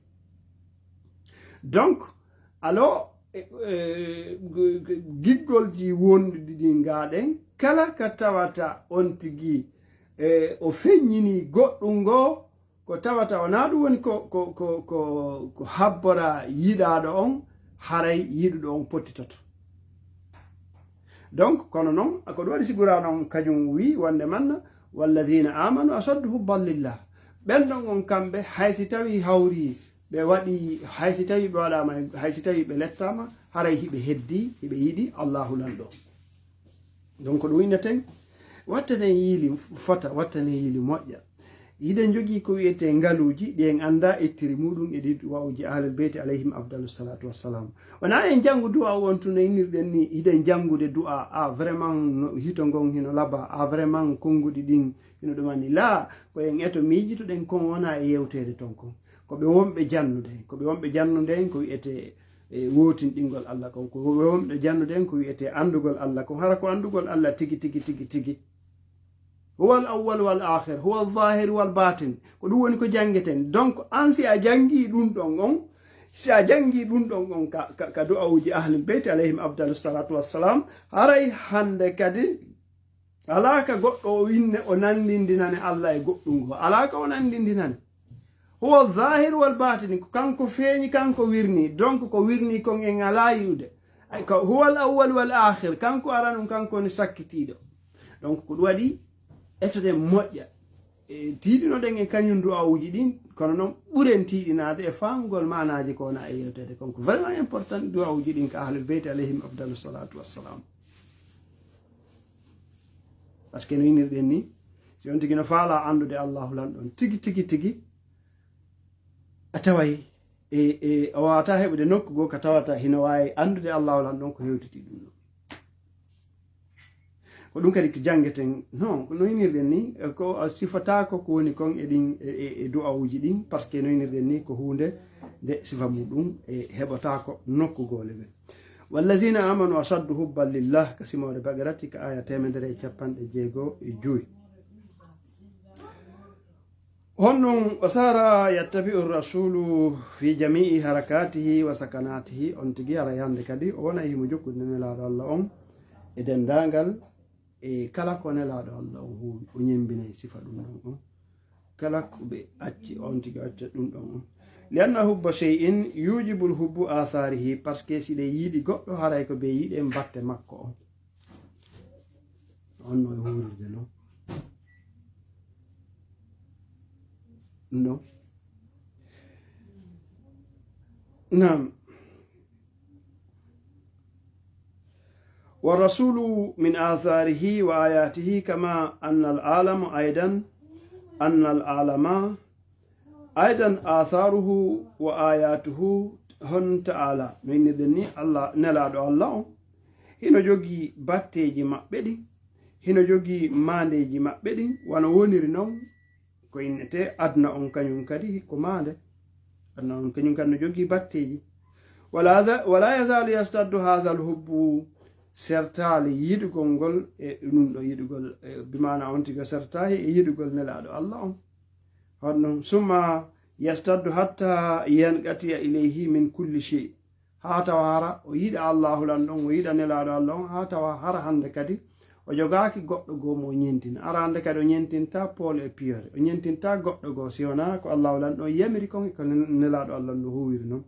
Donc, alors, e, e, g-, g-, giggolji wonɗi ɗi ngaɗen, kala ka tawata on tigi, e, o feññini goɗɗum ngoo, ko tawata wonaa ɗum woni ko, ko, ko, ko, ko habbora yiɗaaɗo on, haray yiɗuɗo on pottitoto. Donc, kono noon, ko ɗum waɗi si Qur'aana on kañum wii wonde manna, "Walladina amanu asaddu hubban lillah." Ɓen ɗon on kamɓe, hay si tawii hawri, ɓe waɗi, hay si tawii ɓe waɗaama, hay si tawii ɓe lettaama, haray hiɓe heddi, hiɓe yiɗi Allahu Lanɗo. Donc, ko ɗum winneten, wattanen yiili fota, wattanen yiili moƴƴa. Hiɗen jogii ko wiyetee ngaluuji, ɗi en anndaa ettiri muuɗum e ɗi du'aawuji Ahlul Beyti alayhim afdalu salatu wassalam. Wonaa en janngu du'aawu on tun no innirɗen ni, hiɗen janngude du'a, a vraiment no hito ngon hino laba, a vraiment konnguɗi ɗin hino ɗumani. Laa, ko en eto miijitoɗen kon wonaa e yewteede ton kon. Ko ɓe wonɓe jannude, ko ɓe wonɓe jannude en ko wiyetee, e, wootinɗingol Allah kon, ko ɓe wonɓe jannude en ko wiyetee anndugol Allah kon. Hara ko anndugol Allah tigi, tigi, tigi, tigi. Huwa al-awwal wal akhir, huwa al-zahir wal batin. Ko ɗum woni ko janngeten. Donc, an si a janngii ɗum ɗon on, si a janngii ɗum ɗon on ka, ka, ka du'awuji Ahlul Beyti alayhim afdalu salatu wassalam, haray hannde kadi alaa ka goɗɗo o winne o nanndindinane Allah e goɗɗum goo. Alaa ka o nanndindinane. Huwa al-zahir wal batin, ko kanko feeñi, kanko wirni. Donc, ko wirni kon en alaa yi'ude. Ay, ko huwa al-awwal wal akhir, kanko aranun, kanko woni sakkitiiɗo. Donc, ko ɗum waɗi etoɗen moƴƴa. E, tiiɗinoɗen e kañum du'awuji ɗin, kono noon ɓuren tiiɗinaade e faamugol maanaaji ko wona e yewteede kon. Ko vraiment important du'awuji ɗin ka Ahlul Beyti alayhim afdalu salatu wassalam. Par ce que no innirɗen ni, si on tigi no faalaa anndude Allahu lan ɗon tigi, tigi, tigi, a taway e, e, a waawataa heɓude nokku goo ka tawata hino waawi anndude Allahu lan ɗon ko hewtiti ɗum ɗon. Ko ɗum kadi ko janngeten, non, ko no innirɗen ni, e, ko a sifataako ko woni kon e ɗin, e, e, e du'awuji ɗin, par ce que no innirɗen ni ko huunde nde sifa muɗum e heɓataako nokku goo le ɓen. Wallazina amanu ashaddu hubban lillah, ka simoore Baqarati, ka aya teemedere e capanɗe jeego e jowi. Honɗum, wa sara yattabi'u rasulu fi jami'i harakatihi wa sakanatihi, on tigi hara hannde kadi o wonay himo jokkude Nelaaɗo Allah on e denndaangal, e kala ko Nelaaɗo Allah on huuwi, o ñemmbinay sifa ɗum ɗon on. Kala ko ɓe acci, on tigi acca ɗum ɗon on. Li anna hubba shay'in yujibul hubbu atharihi, par ce que si ɗe yiɗi goɗɗo, haray ko ɓe yiɗe mbatte makko on. On no e huurirde non. Non. Naam. والرسول من آثاره وآياته، كما أن العالم أيضا، أن العالم أيضا آثاره وآياته. Hon ta'ala, no innirɗen ni, Allah, Nelaaɗo Allah on, hino jogii batteeji maɓɓe ɗin, hino jogii maandeeji maɓɓe ɗin, wano woniri non ko innetee aduna on kañum kadi ko maande. Aduna on kañum kadi no jogii batteeji. Wala za-, wala yazalu yastaddu hazal hubbu, sertaali yiɗugol ngol e ɗum ɗo yiɗugol, e, bi maana on tigi sertaahi e yiɗugol Nelaaɗo Allah on. Honno, summa yastaddu hatta yanqatiya ilayhi min kulli shay. Haa tawa hara o yiɗa Allahu lan ɗon, o yiɗa Nelaaɗo Allah on, haa tawa hara hannde kadi o jogaaki goɗɗo goo mo o ñentina. Hara hannde kadi o ñentinta pool e piyoore, o ñentinta goɗɗo goo si wonaa ko Allahu lan ɗon yamiri kon e ko Nelaaɗo Allah on no huuwiri non.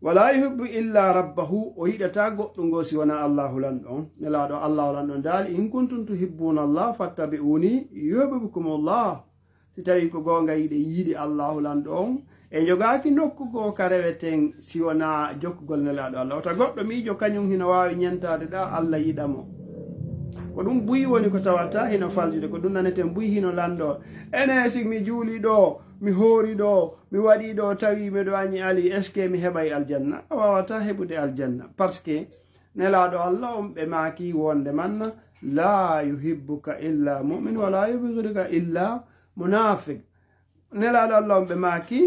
Wala yuhibbu illa rabbahu, o yiɗata goɗɗo ngoo si wonaa Allahu lan ɗon. Nelaaɗo Allahu lan ɗon daali, in kuntum tuhibbuna Allah fattabi'uni yuhibbukumullah. Si tawii ko goonga yiɗe yiɗi Allahu lan ɗon, e jogaaki nokku goo ka reweten si wonaa jokkugol Nelaaɗo Allah. Wota goɗɗo miijo kañum hino waawi ñentaade ɗa Allah yiɗa mo. Ko ɗum buy woni ko tawata hino faljude, ko ɗum naneten buy hino lanndoo. Ene si mi juuli ɗoo, mi hoori ɗoo, mi waɗi ɗoo, tawi miɗo añi Ali, est-ce que mi heɓay aljanna? A waawataa heɓude aljanna. Par ce que Nelaaɗo Allah on ɓe maaki wonde manna, la yuhibbuka illa mu'min, wala yubghiduka illa munafiq. Nelaaɗo Allah on ɓe maaki,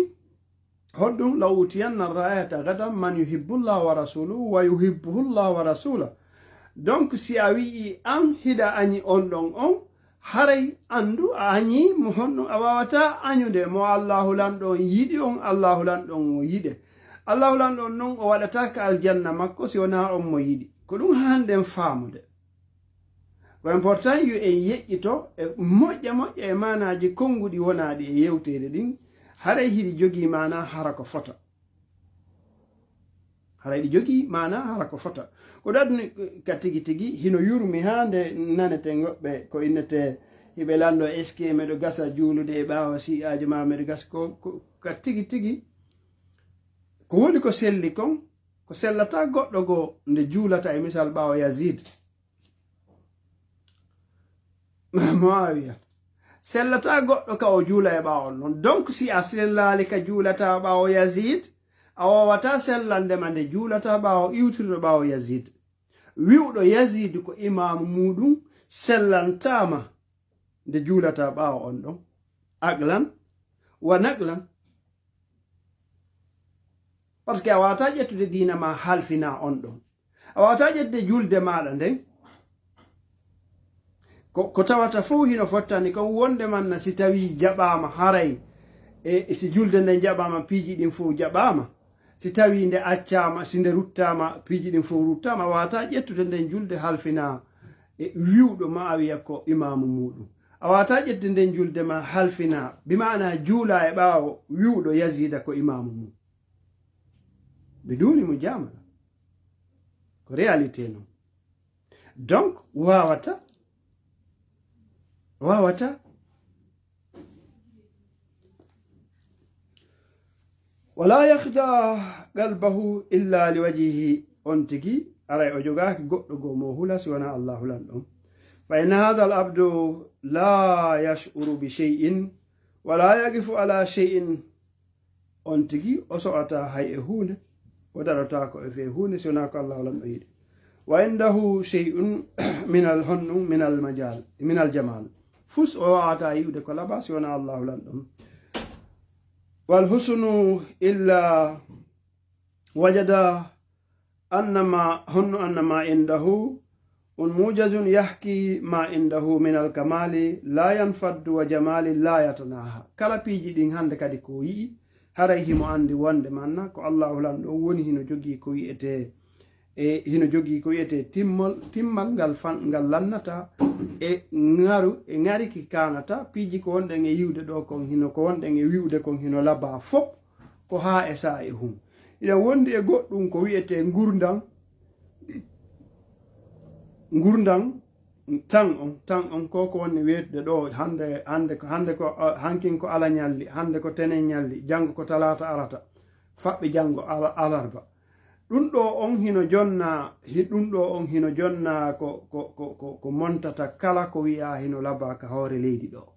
honɗum, la utiyanna rayata gadan man yuhibbullah wa rasuluhu wa yuhibbuhullah wa rasulah. Donc, si a wi'i an hiɗa añi on ɗon on, haray anndu a añi mo honɗum, a waawataa añude mo Allahu lan ɗon yiɗi on, Allahu lan ɗon o yiɗe. Allahu lan ɗon non o waɗataa ka aljanna makko si wonaa on mo yiɗi. Ko ɗum haanɗen faamude. Ko important yo en yeƴƴito e moƴƴa moƴƴa e maanaaji konnguɗi wonaaɗi e yewteede ɗin, haray hiɗi jogii maanaa hara ko fota. Haray ɗi jogii maanaa hara ko fota. Ko ɗum aduni ka tigi tigi, hino yurmi haa nde naneten woɓɓe ko innetee hiɓe lanndoo, est-ce que miɗo gasa juulude e ɓaawo sii'aajo maa miɗo gasa ko, ko ka tigi tigi. Ko woni ko selli kon, ko sellataa goɗɗo goo nde juulata e misal ɓaawo Yazid. Muawiya. Sellataa goɗɗo ka o juula e ɓaawo on ɗon. Donc, si a sellaali ka juulataa ɓaawo Yazid, a waawataa sellande ma nde juulataa ɓaawo, iwtirɗo ɓaawo Yazid. Wi'uɗo Yazid ko imaamu muuɗum sellantaa ma nde juulataa ɓaawo on ɗon. Aqlan wa naqlan. Parce que a waawataa ƴettude diina ma halfinaa on ɗon. A waawataa ƴettude julde maaɗa nden. Ko, ko tawata fof hino fottani kon wonde manna si tawii jaɓaama haray, e, e si julde nden jaɓaama, piiji ɗin fof jaɓaama. Si tawii nde accaama, si nde ruttaama, piiji ɗin fof ruttaama, a waawataa ƴettude nden julde halfinaa e wi'uɗo Muawiya ko imaamu muuɗum. A waawataa ƴettude nden julde ma halfinaa, bi maanaa juulaa e ɓaawo wi'uɗo Yaziida ko imaamu mum. Biduuni mujaamala. Ko réalité non. Donc, waawata, waawata. Wala yakhda qalbahu illa li wajhihi, on tigi, aray o jogaaki goɗɗo goo mo hula si wonaa Allaahu Lanɗo on. Fa inna hadha al abdu la yash'uru bi shay'in, wala yaqifu ala shay'in, on tigi o so'ataa hay e huunde, o darotaako e fee huunde si wonaa ko Allaahu Lanɗo yiɗi. Wa indahu shay'un min al honɗum, min al majal, min al jamal. Fus o waawataa yi'ude ko labaa si wonaa Allaahu Lanɗo on. Wal husnu illa wajada annama, honno annama indahu, un mujazun yahki ma indahu min al kamali la yanfaddu wa jamali la yatanaha. Kala piiji ɗin hannde kadi ko yi'i, haray himo anndi wonde manna ko Allaahu Lanɗo on woni hino jogii ko wi'etee, e hino jogii ko wi'etee timmal, timmal ngal fan, ngal lannata e ŋaru, e ŋari ki kaanata, piiji ko wonɗen e yi'ude ɗoo kon hino, ko wonɗen e wi'ude kon hino labaa fof, ko haa e saa'i hun. Hiɗen wondi e goɗɗum ko wi'etee ngurndan, ngurndan tan on, tan on ko ko woni weetude ɗoo hannde, hannde ko, hannde ko, ah, hankin ko ala ñalli, hannde ko tenen ñalli, janngo ko talaata arata, faɓɓi janngo ala-, alarba. Ɗum ɗoo on hino jonna, hi-, ɗum ɗoo on hino jonna ko, ko, ko, ko, ko montata kala ko wi'aa hino labaa ka hoore leydi ɗoo.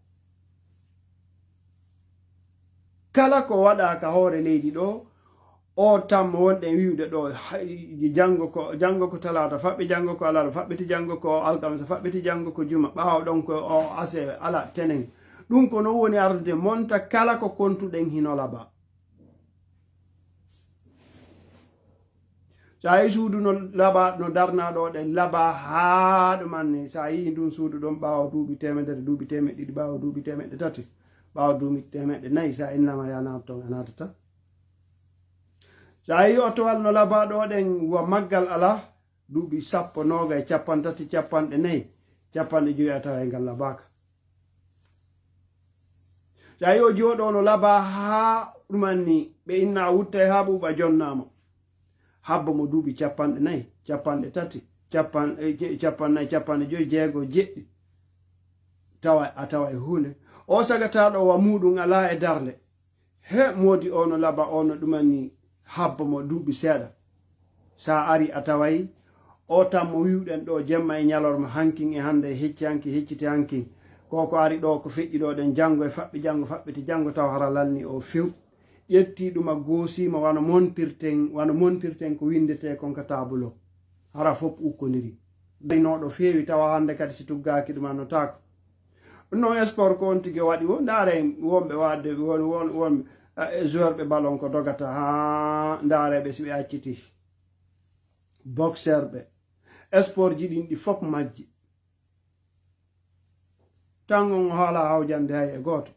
Kala ko waɗaa ka hoore leydi ɗoo, oo tammo wonɗen wi'ude ɗoo, hay, janngo ko, janngo ko talaata, faɓɓi janngo ko alarba, faɓɓiti janngo ko alkamisa, faɓɓiti janngo ko juma, ɓaawo ɗon ko o asewe, ala tenen. Ɗum ko non woni ardude monta kala ko kontuɗen hino labaa. So a yii suudu no laba, no darnaa ɗoo ɗen laba haa ɗum anni, so a yii ndun suudu ɗon ɓaawo duuɓi teemedere, duuɓi teemeɗɗe ɗiɗi, ɓaawo duuɓi teemeɗɗe tati, ɓaawo duuɓi teemeɗɗe nayi, so a innaama yo a naat ton, a naatata. So a yii otowal no laba ɗoo ɗen wa maggal alaa, duuɓi sappo, noogay, cappanɗe tati, cappanɗe nayi, cappanɗe jowi a taway ngal labaaka. So a yii o jooɗoo no labaa haa ɗum anni, ɓe inna a wuttay haa ɓuuɓa jonnaama. Habbo mo duuɓi cappanɗe nayi, cappanɗe tati, cappan-, eh, je-, cappanɗe nayi, cappanɗe jowi, jeego, jeɗɗi. Tawa, a tawa e huunde. O sagataaɗo wa muuɗum alaa e darnde. He moodi o no laba, o no ɗum anni habbo mo duuɓi seeɗa. Sa ari a taway o tammo wi'uɗen ɗoo jemma e ñalorma, hankin e hannde e hecci hankin, hecciti hankin. Ko ko ari ɗoo ko feƴƴi ɗoo ɗen janngo e faɓɓi janngo, faɓɓiti janngo taw hara lanni o few. Ƴetti ɗum a goosiima wano montirten, wano montirten ko winndetee kon ka taabulo. Hara fof ukkondiri. Darinooɗo feewi tawa hannde kadi si tuggaaki ɗum annotaako. Ɗum noon sport ko on tigi o waɗi wo, ndaare wonɓe waɗde, won, won, won, eh, joueur ɓe ballon ko dogata, haa ndaare ɓe si ɓe acciti. Boxeur ɓe. Sport ji ɗin ɗi fof majji. Tan on haala hawjande hay e gooto.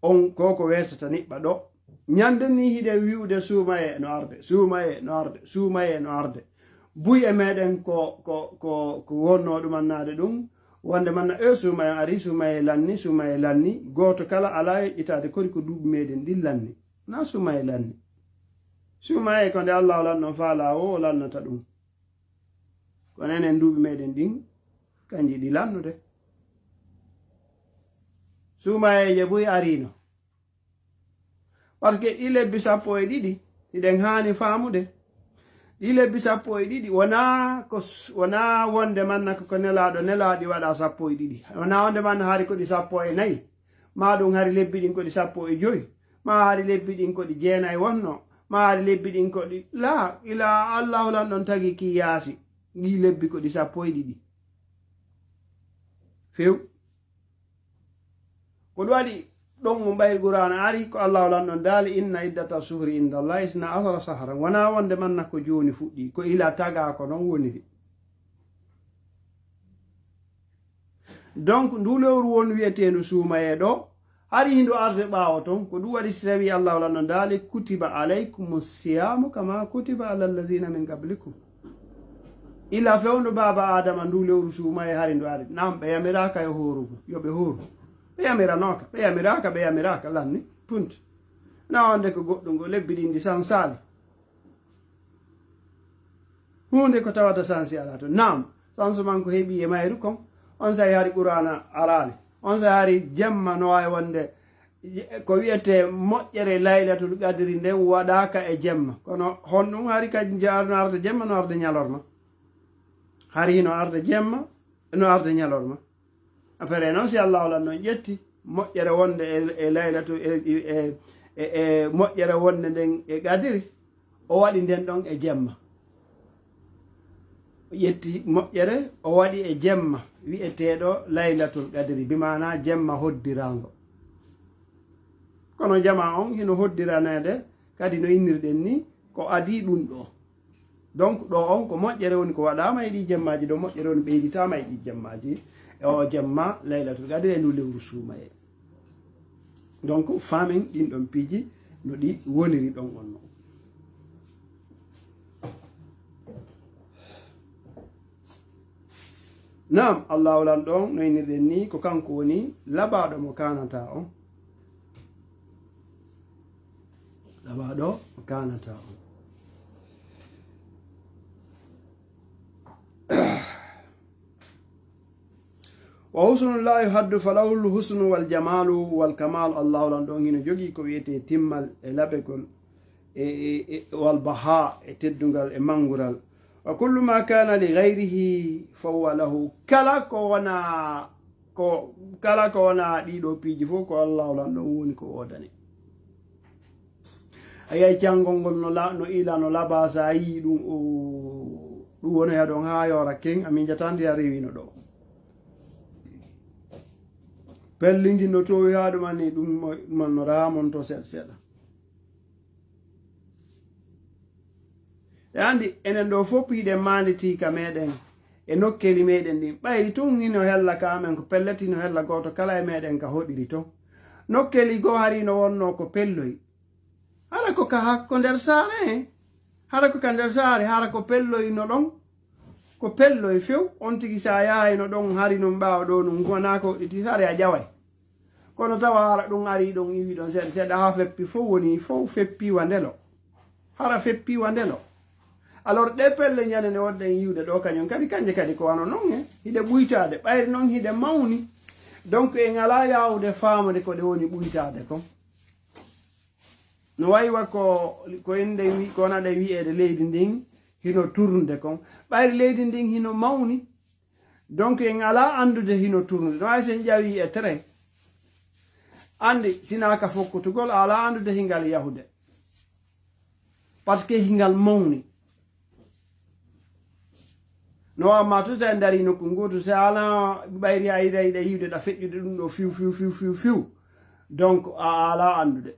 On ko ko weetata niɓɓa ɗo. Ñande ni hiɗen wi'ude suumaye no arde, suumaye no arde, suumaye no arde. Buy e meɗen ko, ko, ko, ko wonno ɗum annaade ɗum. Wonde manna e suumaye ari, suumaye lanni, suumaye lanni. Gooto kala alaa e ƴitaade kori ko duuɓi meɗen ɗin lanni. Na suumaye lanni. Suumaye ko nde Allah o lanno faala o, o lannata ɗum. Kono enen duuɓi meɗen ɗin, kanji ɗi lannude. Suumayeeje buy ariino. Parce que ɗi lebbi sappo e ɗiɗi, hiɗen haani faamude. Ɗi lebbi sappo e ɗiɗi, wonaa ko s-, wonaa wonde manna ko, ko nelaaɗo nelaaɗi waɗa sappo e ɗiɗi. Wonaa wonde manna hari ko ɗi sappo e nayi. Maa ɗum hari lebbi ɗin ko ɗi sappo e joyi. Maa hari lebbi ɗin ko ɗi jeenayi wonno. Maa hari lebbi ɗin ko ɗi, laa, ila Allahu lan ɗon tagi ki yaasi. Ɗi lebbi ko ɗi sappo e ɗiɗi. Few. Ko ɗum waɗi ɗon mo ɓayri Qur'aana ari, ko Allahu lan ɗon daali, "Inna iddata suhri inda Allahi isna asara sahran." Wonaa wonde manna ko jooni fuɗɗi, ko ila tagaa ko non woniri. Donc, ndu lewru won wi'eteendu suumayee ɗo, hari hindu arde ɓaawo ton, ko ɗum waɗi si tawi Allahu lan ɗon daali, "Kutiba alaykumu siyamu kama kutiba ala allazina min qablikum." Ila fewndo baaba Adama ndu lewru suumayee hari ndu ari. Naam, ɓe yamiraaka yo hoorugo, yo ɓe hooru. Ɓe yamiranooka, ɓe yamiraaka, ɓe yamiraaka, lanni, punt. Na wonde ko goɗɗum ngo lebbi ɗin ɗi sansaali. Huunde ko tawata sansi alaa ton. Naam, sansu man ko heɓi e mayru kon. On sahi hari Qur'aana araali. On sahi hari jemma no waawi wonde, ko wiyetee moƴƴere Laylatul Qadri nden waɗaaka e jemma. Kono honɗum hari ka ja-, no arde jemma, no arde ñalorma? Hari hino arde jemma, no arde ñalorma. Après noon, si Allahu lan noon ƴetti moƴƴere wonde e, e Laylatu, e, e, e, e moƴƴere wonde nden e Qadri, o waɗi nden ɗon e jemma. O ƴetti moƴƴere, o waɗi e jemma wi'eteeɗo Laylatul Qadri, bi maana jemma hoddiraango. Kono jama on hino hoddiraneede kadi no innirɗen ni, ko adii ɗum ɗo. Donc, ɗo on ko moƴƴere woni ko waɗaama e ɗi jemmaaji, ɗo moƴƴere woni ɓeyditaama e ɗi jemmaaji. E o jemma Laylatul Qadri e ndu lewru suumayee. Donc, faamen ɗin ɗon piiji no ɗi woniri ɗon on non. Naam, Allahu lan ɗon no innirɗen ni, ko kanko woni labaaɗo mo kaanata on. Labaaɗo mo kaanata on. Wa husnu la yuhaddu falahul husnu wal jamalu wal kamal. Allahu lan ɗon hino jogii ko wiyetee timmal e laɓegol e, e, e wal baha e teddungal e mangural. Wa kullu ma kana li ghayrihi fa huwa lahu. Kala ko wona, ko, kala ko wona ɗiɗo piiji fof ko Allahu lan ɗon woni ko woodani. A yiyay cangol ngol no la-, no ila, no laba, sa yii ɗum, o, ɗum wonoya ɗon haa yoora ken, a miijata nde a rewino ɗo. Pelli ngin no towi haa ɗum ani ɗum mo-, ɗum annoraa mon to seeɗa seeɗa. E andi, enen ɗo fof piiɗen maandi tii ka meɗen, e nokkeli meɗen ɗin. Ɓayri tun hino hella ka amen, ko pellet hino hella gooto kala e meɗen ka hoɗiri ton. Nokkeli goo hari no wonno ko pelloy. Hara ko ka hakko nder saare, hara ko ka nder saare, hara ko pelloy no ɗon. Ko pelloy few, on tigi sa yahayno ɗon hari non ɓaawo ɗo non, wona ko hoɗiti, hari a ƴaway. Kono tawa hara ɗum ari ɗon iwi ɗon seeɗa seeɗa haa feppi fof woni fof feppi wa ndelo. Hara feppi wa ndelo. Alors, ɗe pelle ñande ne wonɗen yiwde ɗo, kañum kadi, kanje kadi ko wano non, eh, hiɗe ɓuytaade, ɓayri noon hiɗe mawni. Donc, en alaa yaawude faamude ko ɗe woni ɓuytaade kon. No wayi wa ko, ko en ɗe wi-, ko wona ɗe wiyeede leydi ndin hino turnde kon. Ɓayri leydi ndin hino mawni. Donc, en alaa anndude hino turnde. No wayi so en ƴawi e train. Anndi, sinaa ka fokkutugol, a alaa anndude hingal yahude. Parce que hingal mawni. No amma tun, so en darii nokku ngootu, so a alaa ɓayri a yiɗa, yiɗa yiwde ɗa feƴƴude ɗum ɗo fiw, fiw, fiw, fiw, fiw. Donc, a alaa anndude.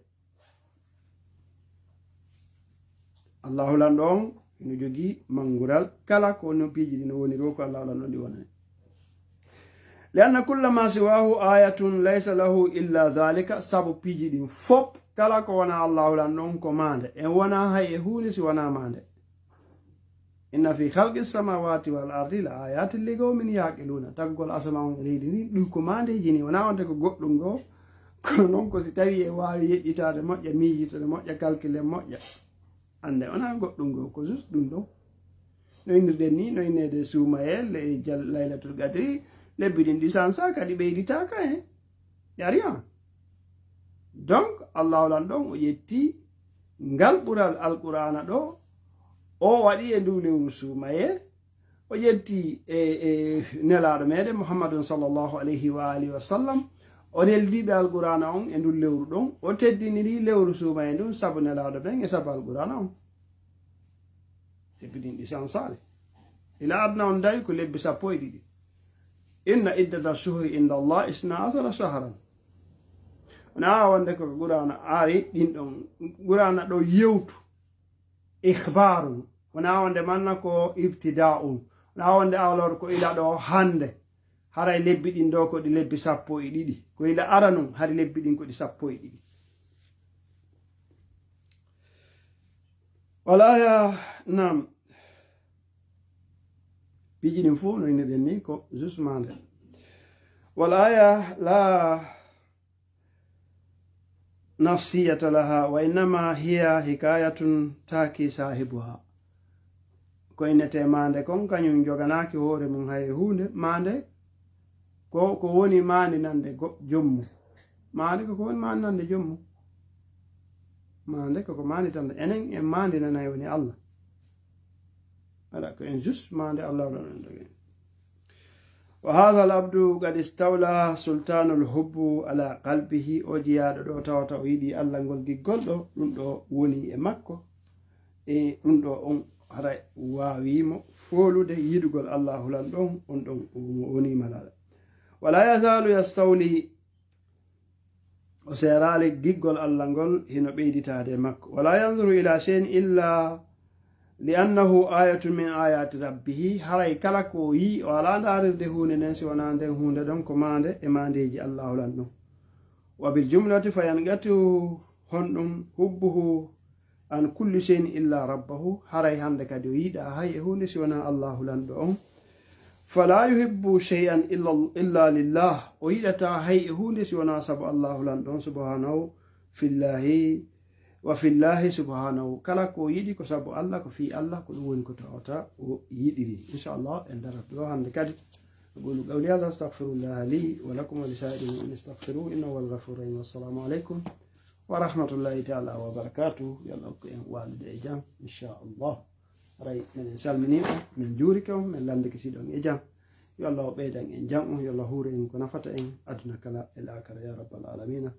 Allahu lanɗo on hino jogii manngural kala ko no piiji ɗin woniri, ko Allahu lanɗo on ɗi wonani. Li anna kulla ma siwahu ayatun laysa lahu illa dhalika, sabu piiji ɗin fop, kala ko wona Allahu lanɗo on ko maande, en wona hay e huunde si wona maande. Inna fi khalqi samawati wal ardi la ayatin li qawmin yaqiluna. Taggol asama on e leydi ndin, ɗum ko maandeeji ni, wona wonde ko goɗɗum ngo. Kono noon ko si tawi en waawi yeƴƴitaade moƴƴa, miijitade moƴƴa, calculer moƴƴa. Annde wona goɗɗum ngo, ko juste ɗum ɗon. No innirɗen ni, no inneede suumayee, le-, jal-, laylatul qadri, lebbi ɗin ɗi sansa kadi ɓeyditaaka hen. Y a rien. Donc, Allahu lanɗo on o ƴetti ngal ɓural Alqur'aana ɗo, O waɗi e ndu lewru suumaye, o ƴetti e, e nelaaɗo meɗen Muhammadun sallallahu alayhi wa alihi wa sallam, o neldiiɓe Alqur'aana on e ndun lewru ɗon, o teddiniri lewru suumaye ndun sabu nelaaɗo ɓen e sabu Alqur'aana on. Teddinɗi sansaare. Ila adna on dawi ko lebbi sappo e ɗiɗi. Inna iddata shuhuri inda Allah isna asara shahran. Wona wonde ko Qur'aana ari ɗin ɗon, Qur'aana ɗo yewtu, ikhbarun. Wona wonde manna ko ibtida'un. Wona wonde alors ko ila ɗo hande. Haray lebbi ɗin ɗo ko ɗi lebbi sappo e ɗiɗi. Ko ila aranun, hari lebbi ɗin ko ɗi sappo e ɗiɗi. Wala ya, nam. Piiji ɗin fof no inniɗen ni ko justement nde. Wala ya la nafsiyata laha, wa innama hiya hikayatun taki sahibuha. Ko innete maande kon, kañum joganaaki hoore mum hay e huunde. Maande ko ko woni maandinande go-, joom mum. Maande ko ko woni maandinande joom mum. Maande ko ko maandinande. Enen en maandinanay woni Allah. Voilà, ko en juste maande Allah wala non dogen. Wa hadha al abdu qad istawla sultanul hubbu ala qalbihi. O jiyaaɗo ɗo tawata o yiɗi Allah ngol giggol ɗo, ɗum ɗo woni e makko. E ɗum ɗo on hara waawimo foolude yiɗugol Allahu lan ɗon, on ɗon mo woni malaala. Wala yazalu yastawli, o seeraali giggol Allah ngol hino ɓeyditaade e makko. Wala yanzuru ila shay'in illa li annahu ayatun min ayati rabbihi, haray kala ko o yii, o alaa ndaarirde huunde nden si wonaa nden huunde ɗon ko maande e maandeeji Allahu lan ɗon. Wa bil jumlati fa yanqatu honɗum hubbuhu an kulli shay'in illa rabbahu, haray hande kadi o yiɗa hay e huunde si wonaa Allahu lanɗo on. Fala yuhibbu shay'an illa, illa lillah, o yiɗata hay e huunde si wonaa sabu Allahu lanɗo on subhanahu fillahi wa fillahi subhanahu. Kala ko o yiɗi ko sabu Allah, ko fii Allah, ko ɗum woni ko tawata o yiɗiri. Inchallah, en darat ɗo hande kadi. أقول قولي هذا، أستغفر الله لي ولكم ولسائر المؤمنين، استغفروه إنه هو الغفور الرحيم. والسلام عليكم ورحمة الله تعالى وبركاته. Yo Allah hokku en waalude e jam, inchallah. Haray, minen salminii on, min njuurike on, min lanndike si hiɗon e jam. Yo Allah o ɓeydan en jam on, yo Allah huure en ko nafata en aduna kala e laakara, ya rabbal alamina.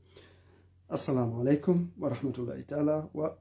Assalamu aleykum wa rahmatullahi taala wa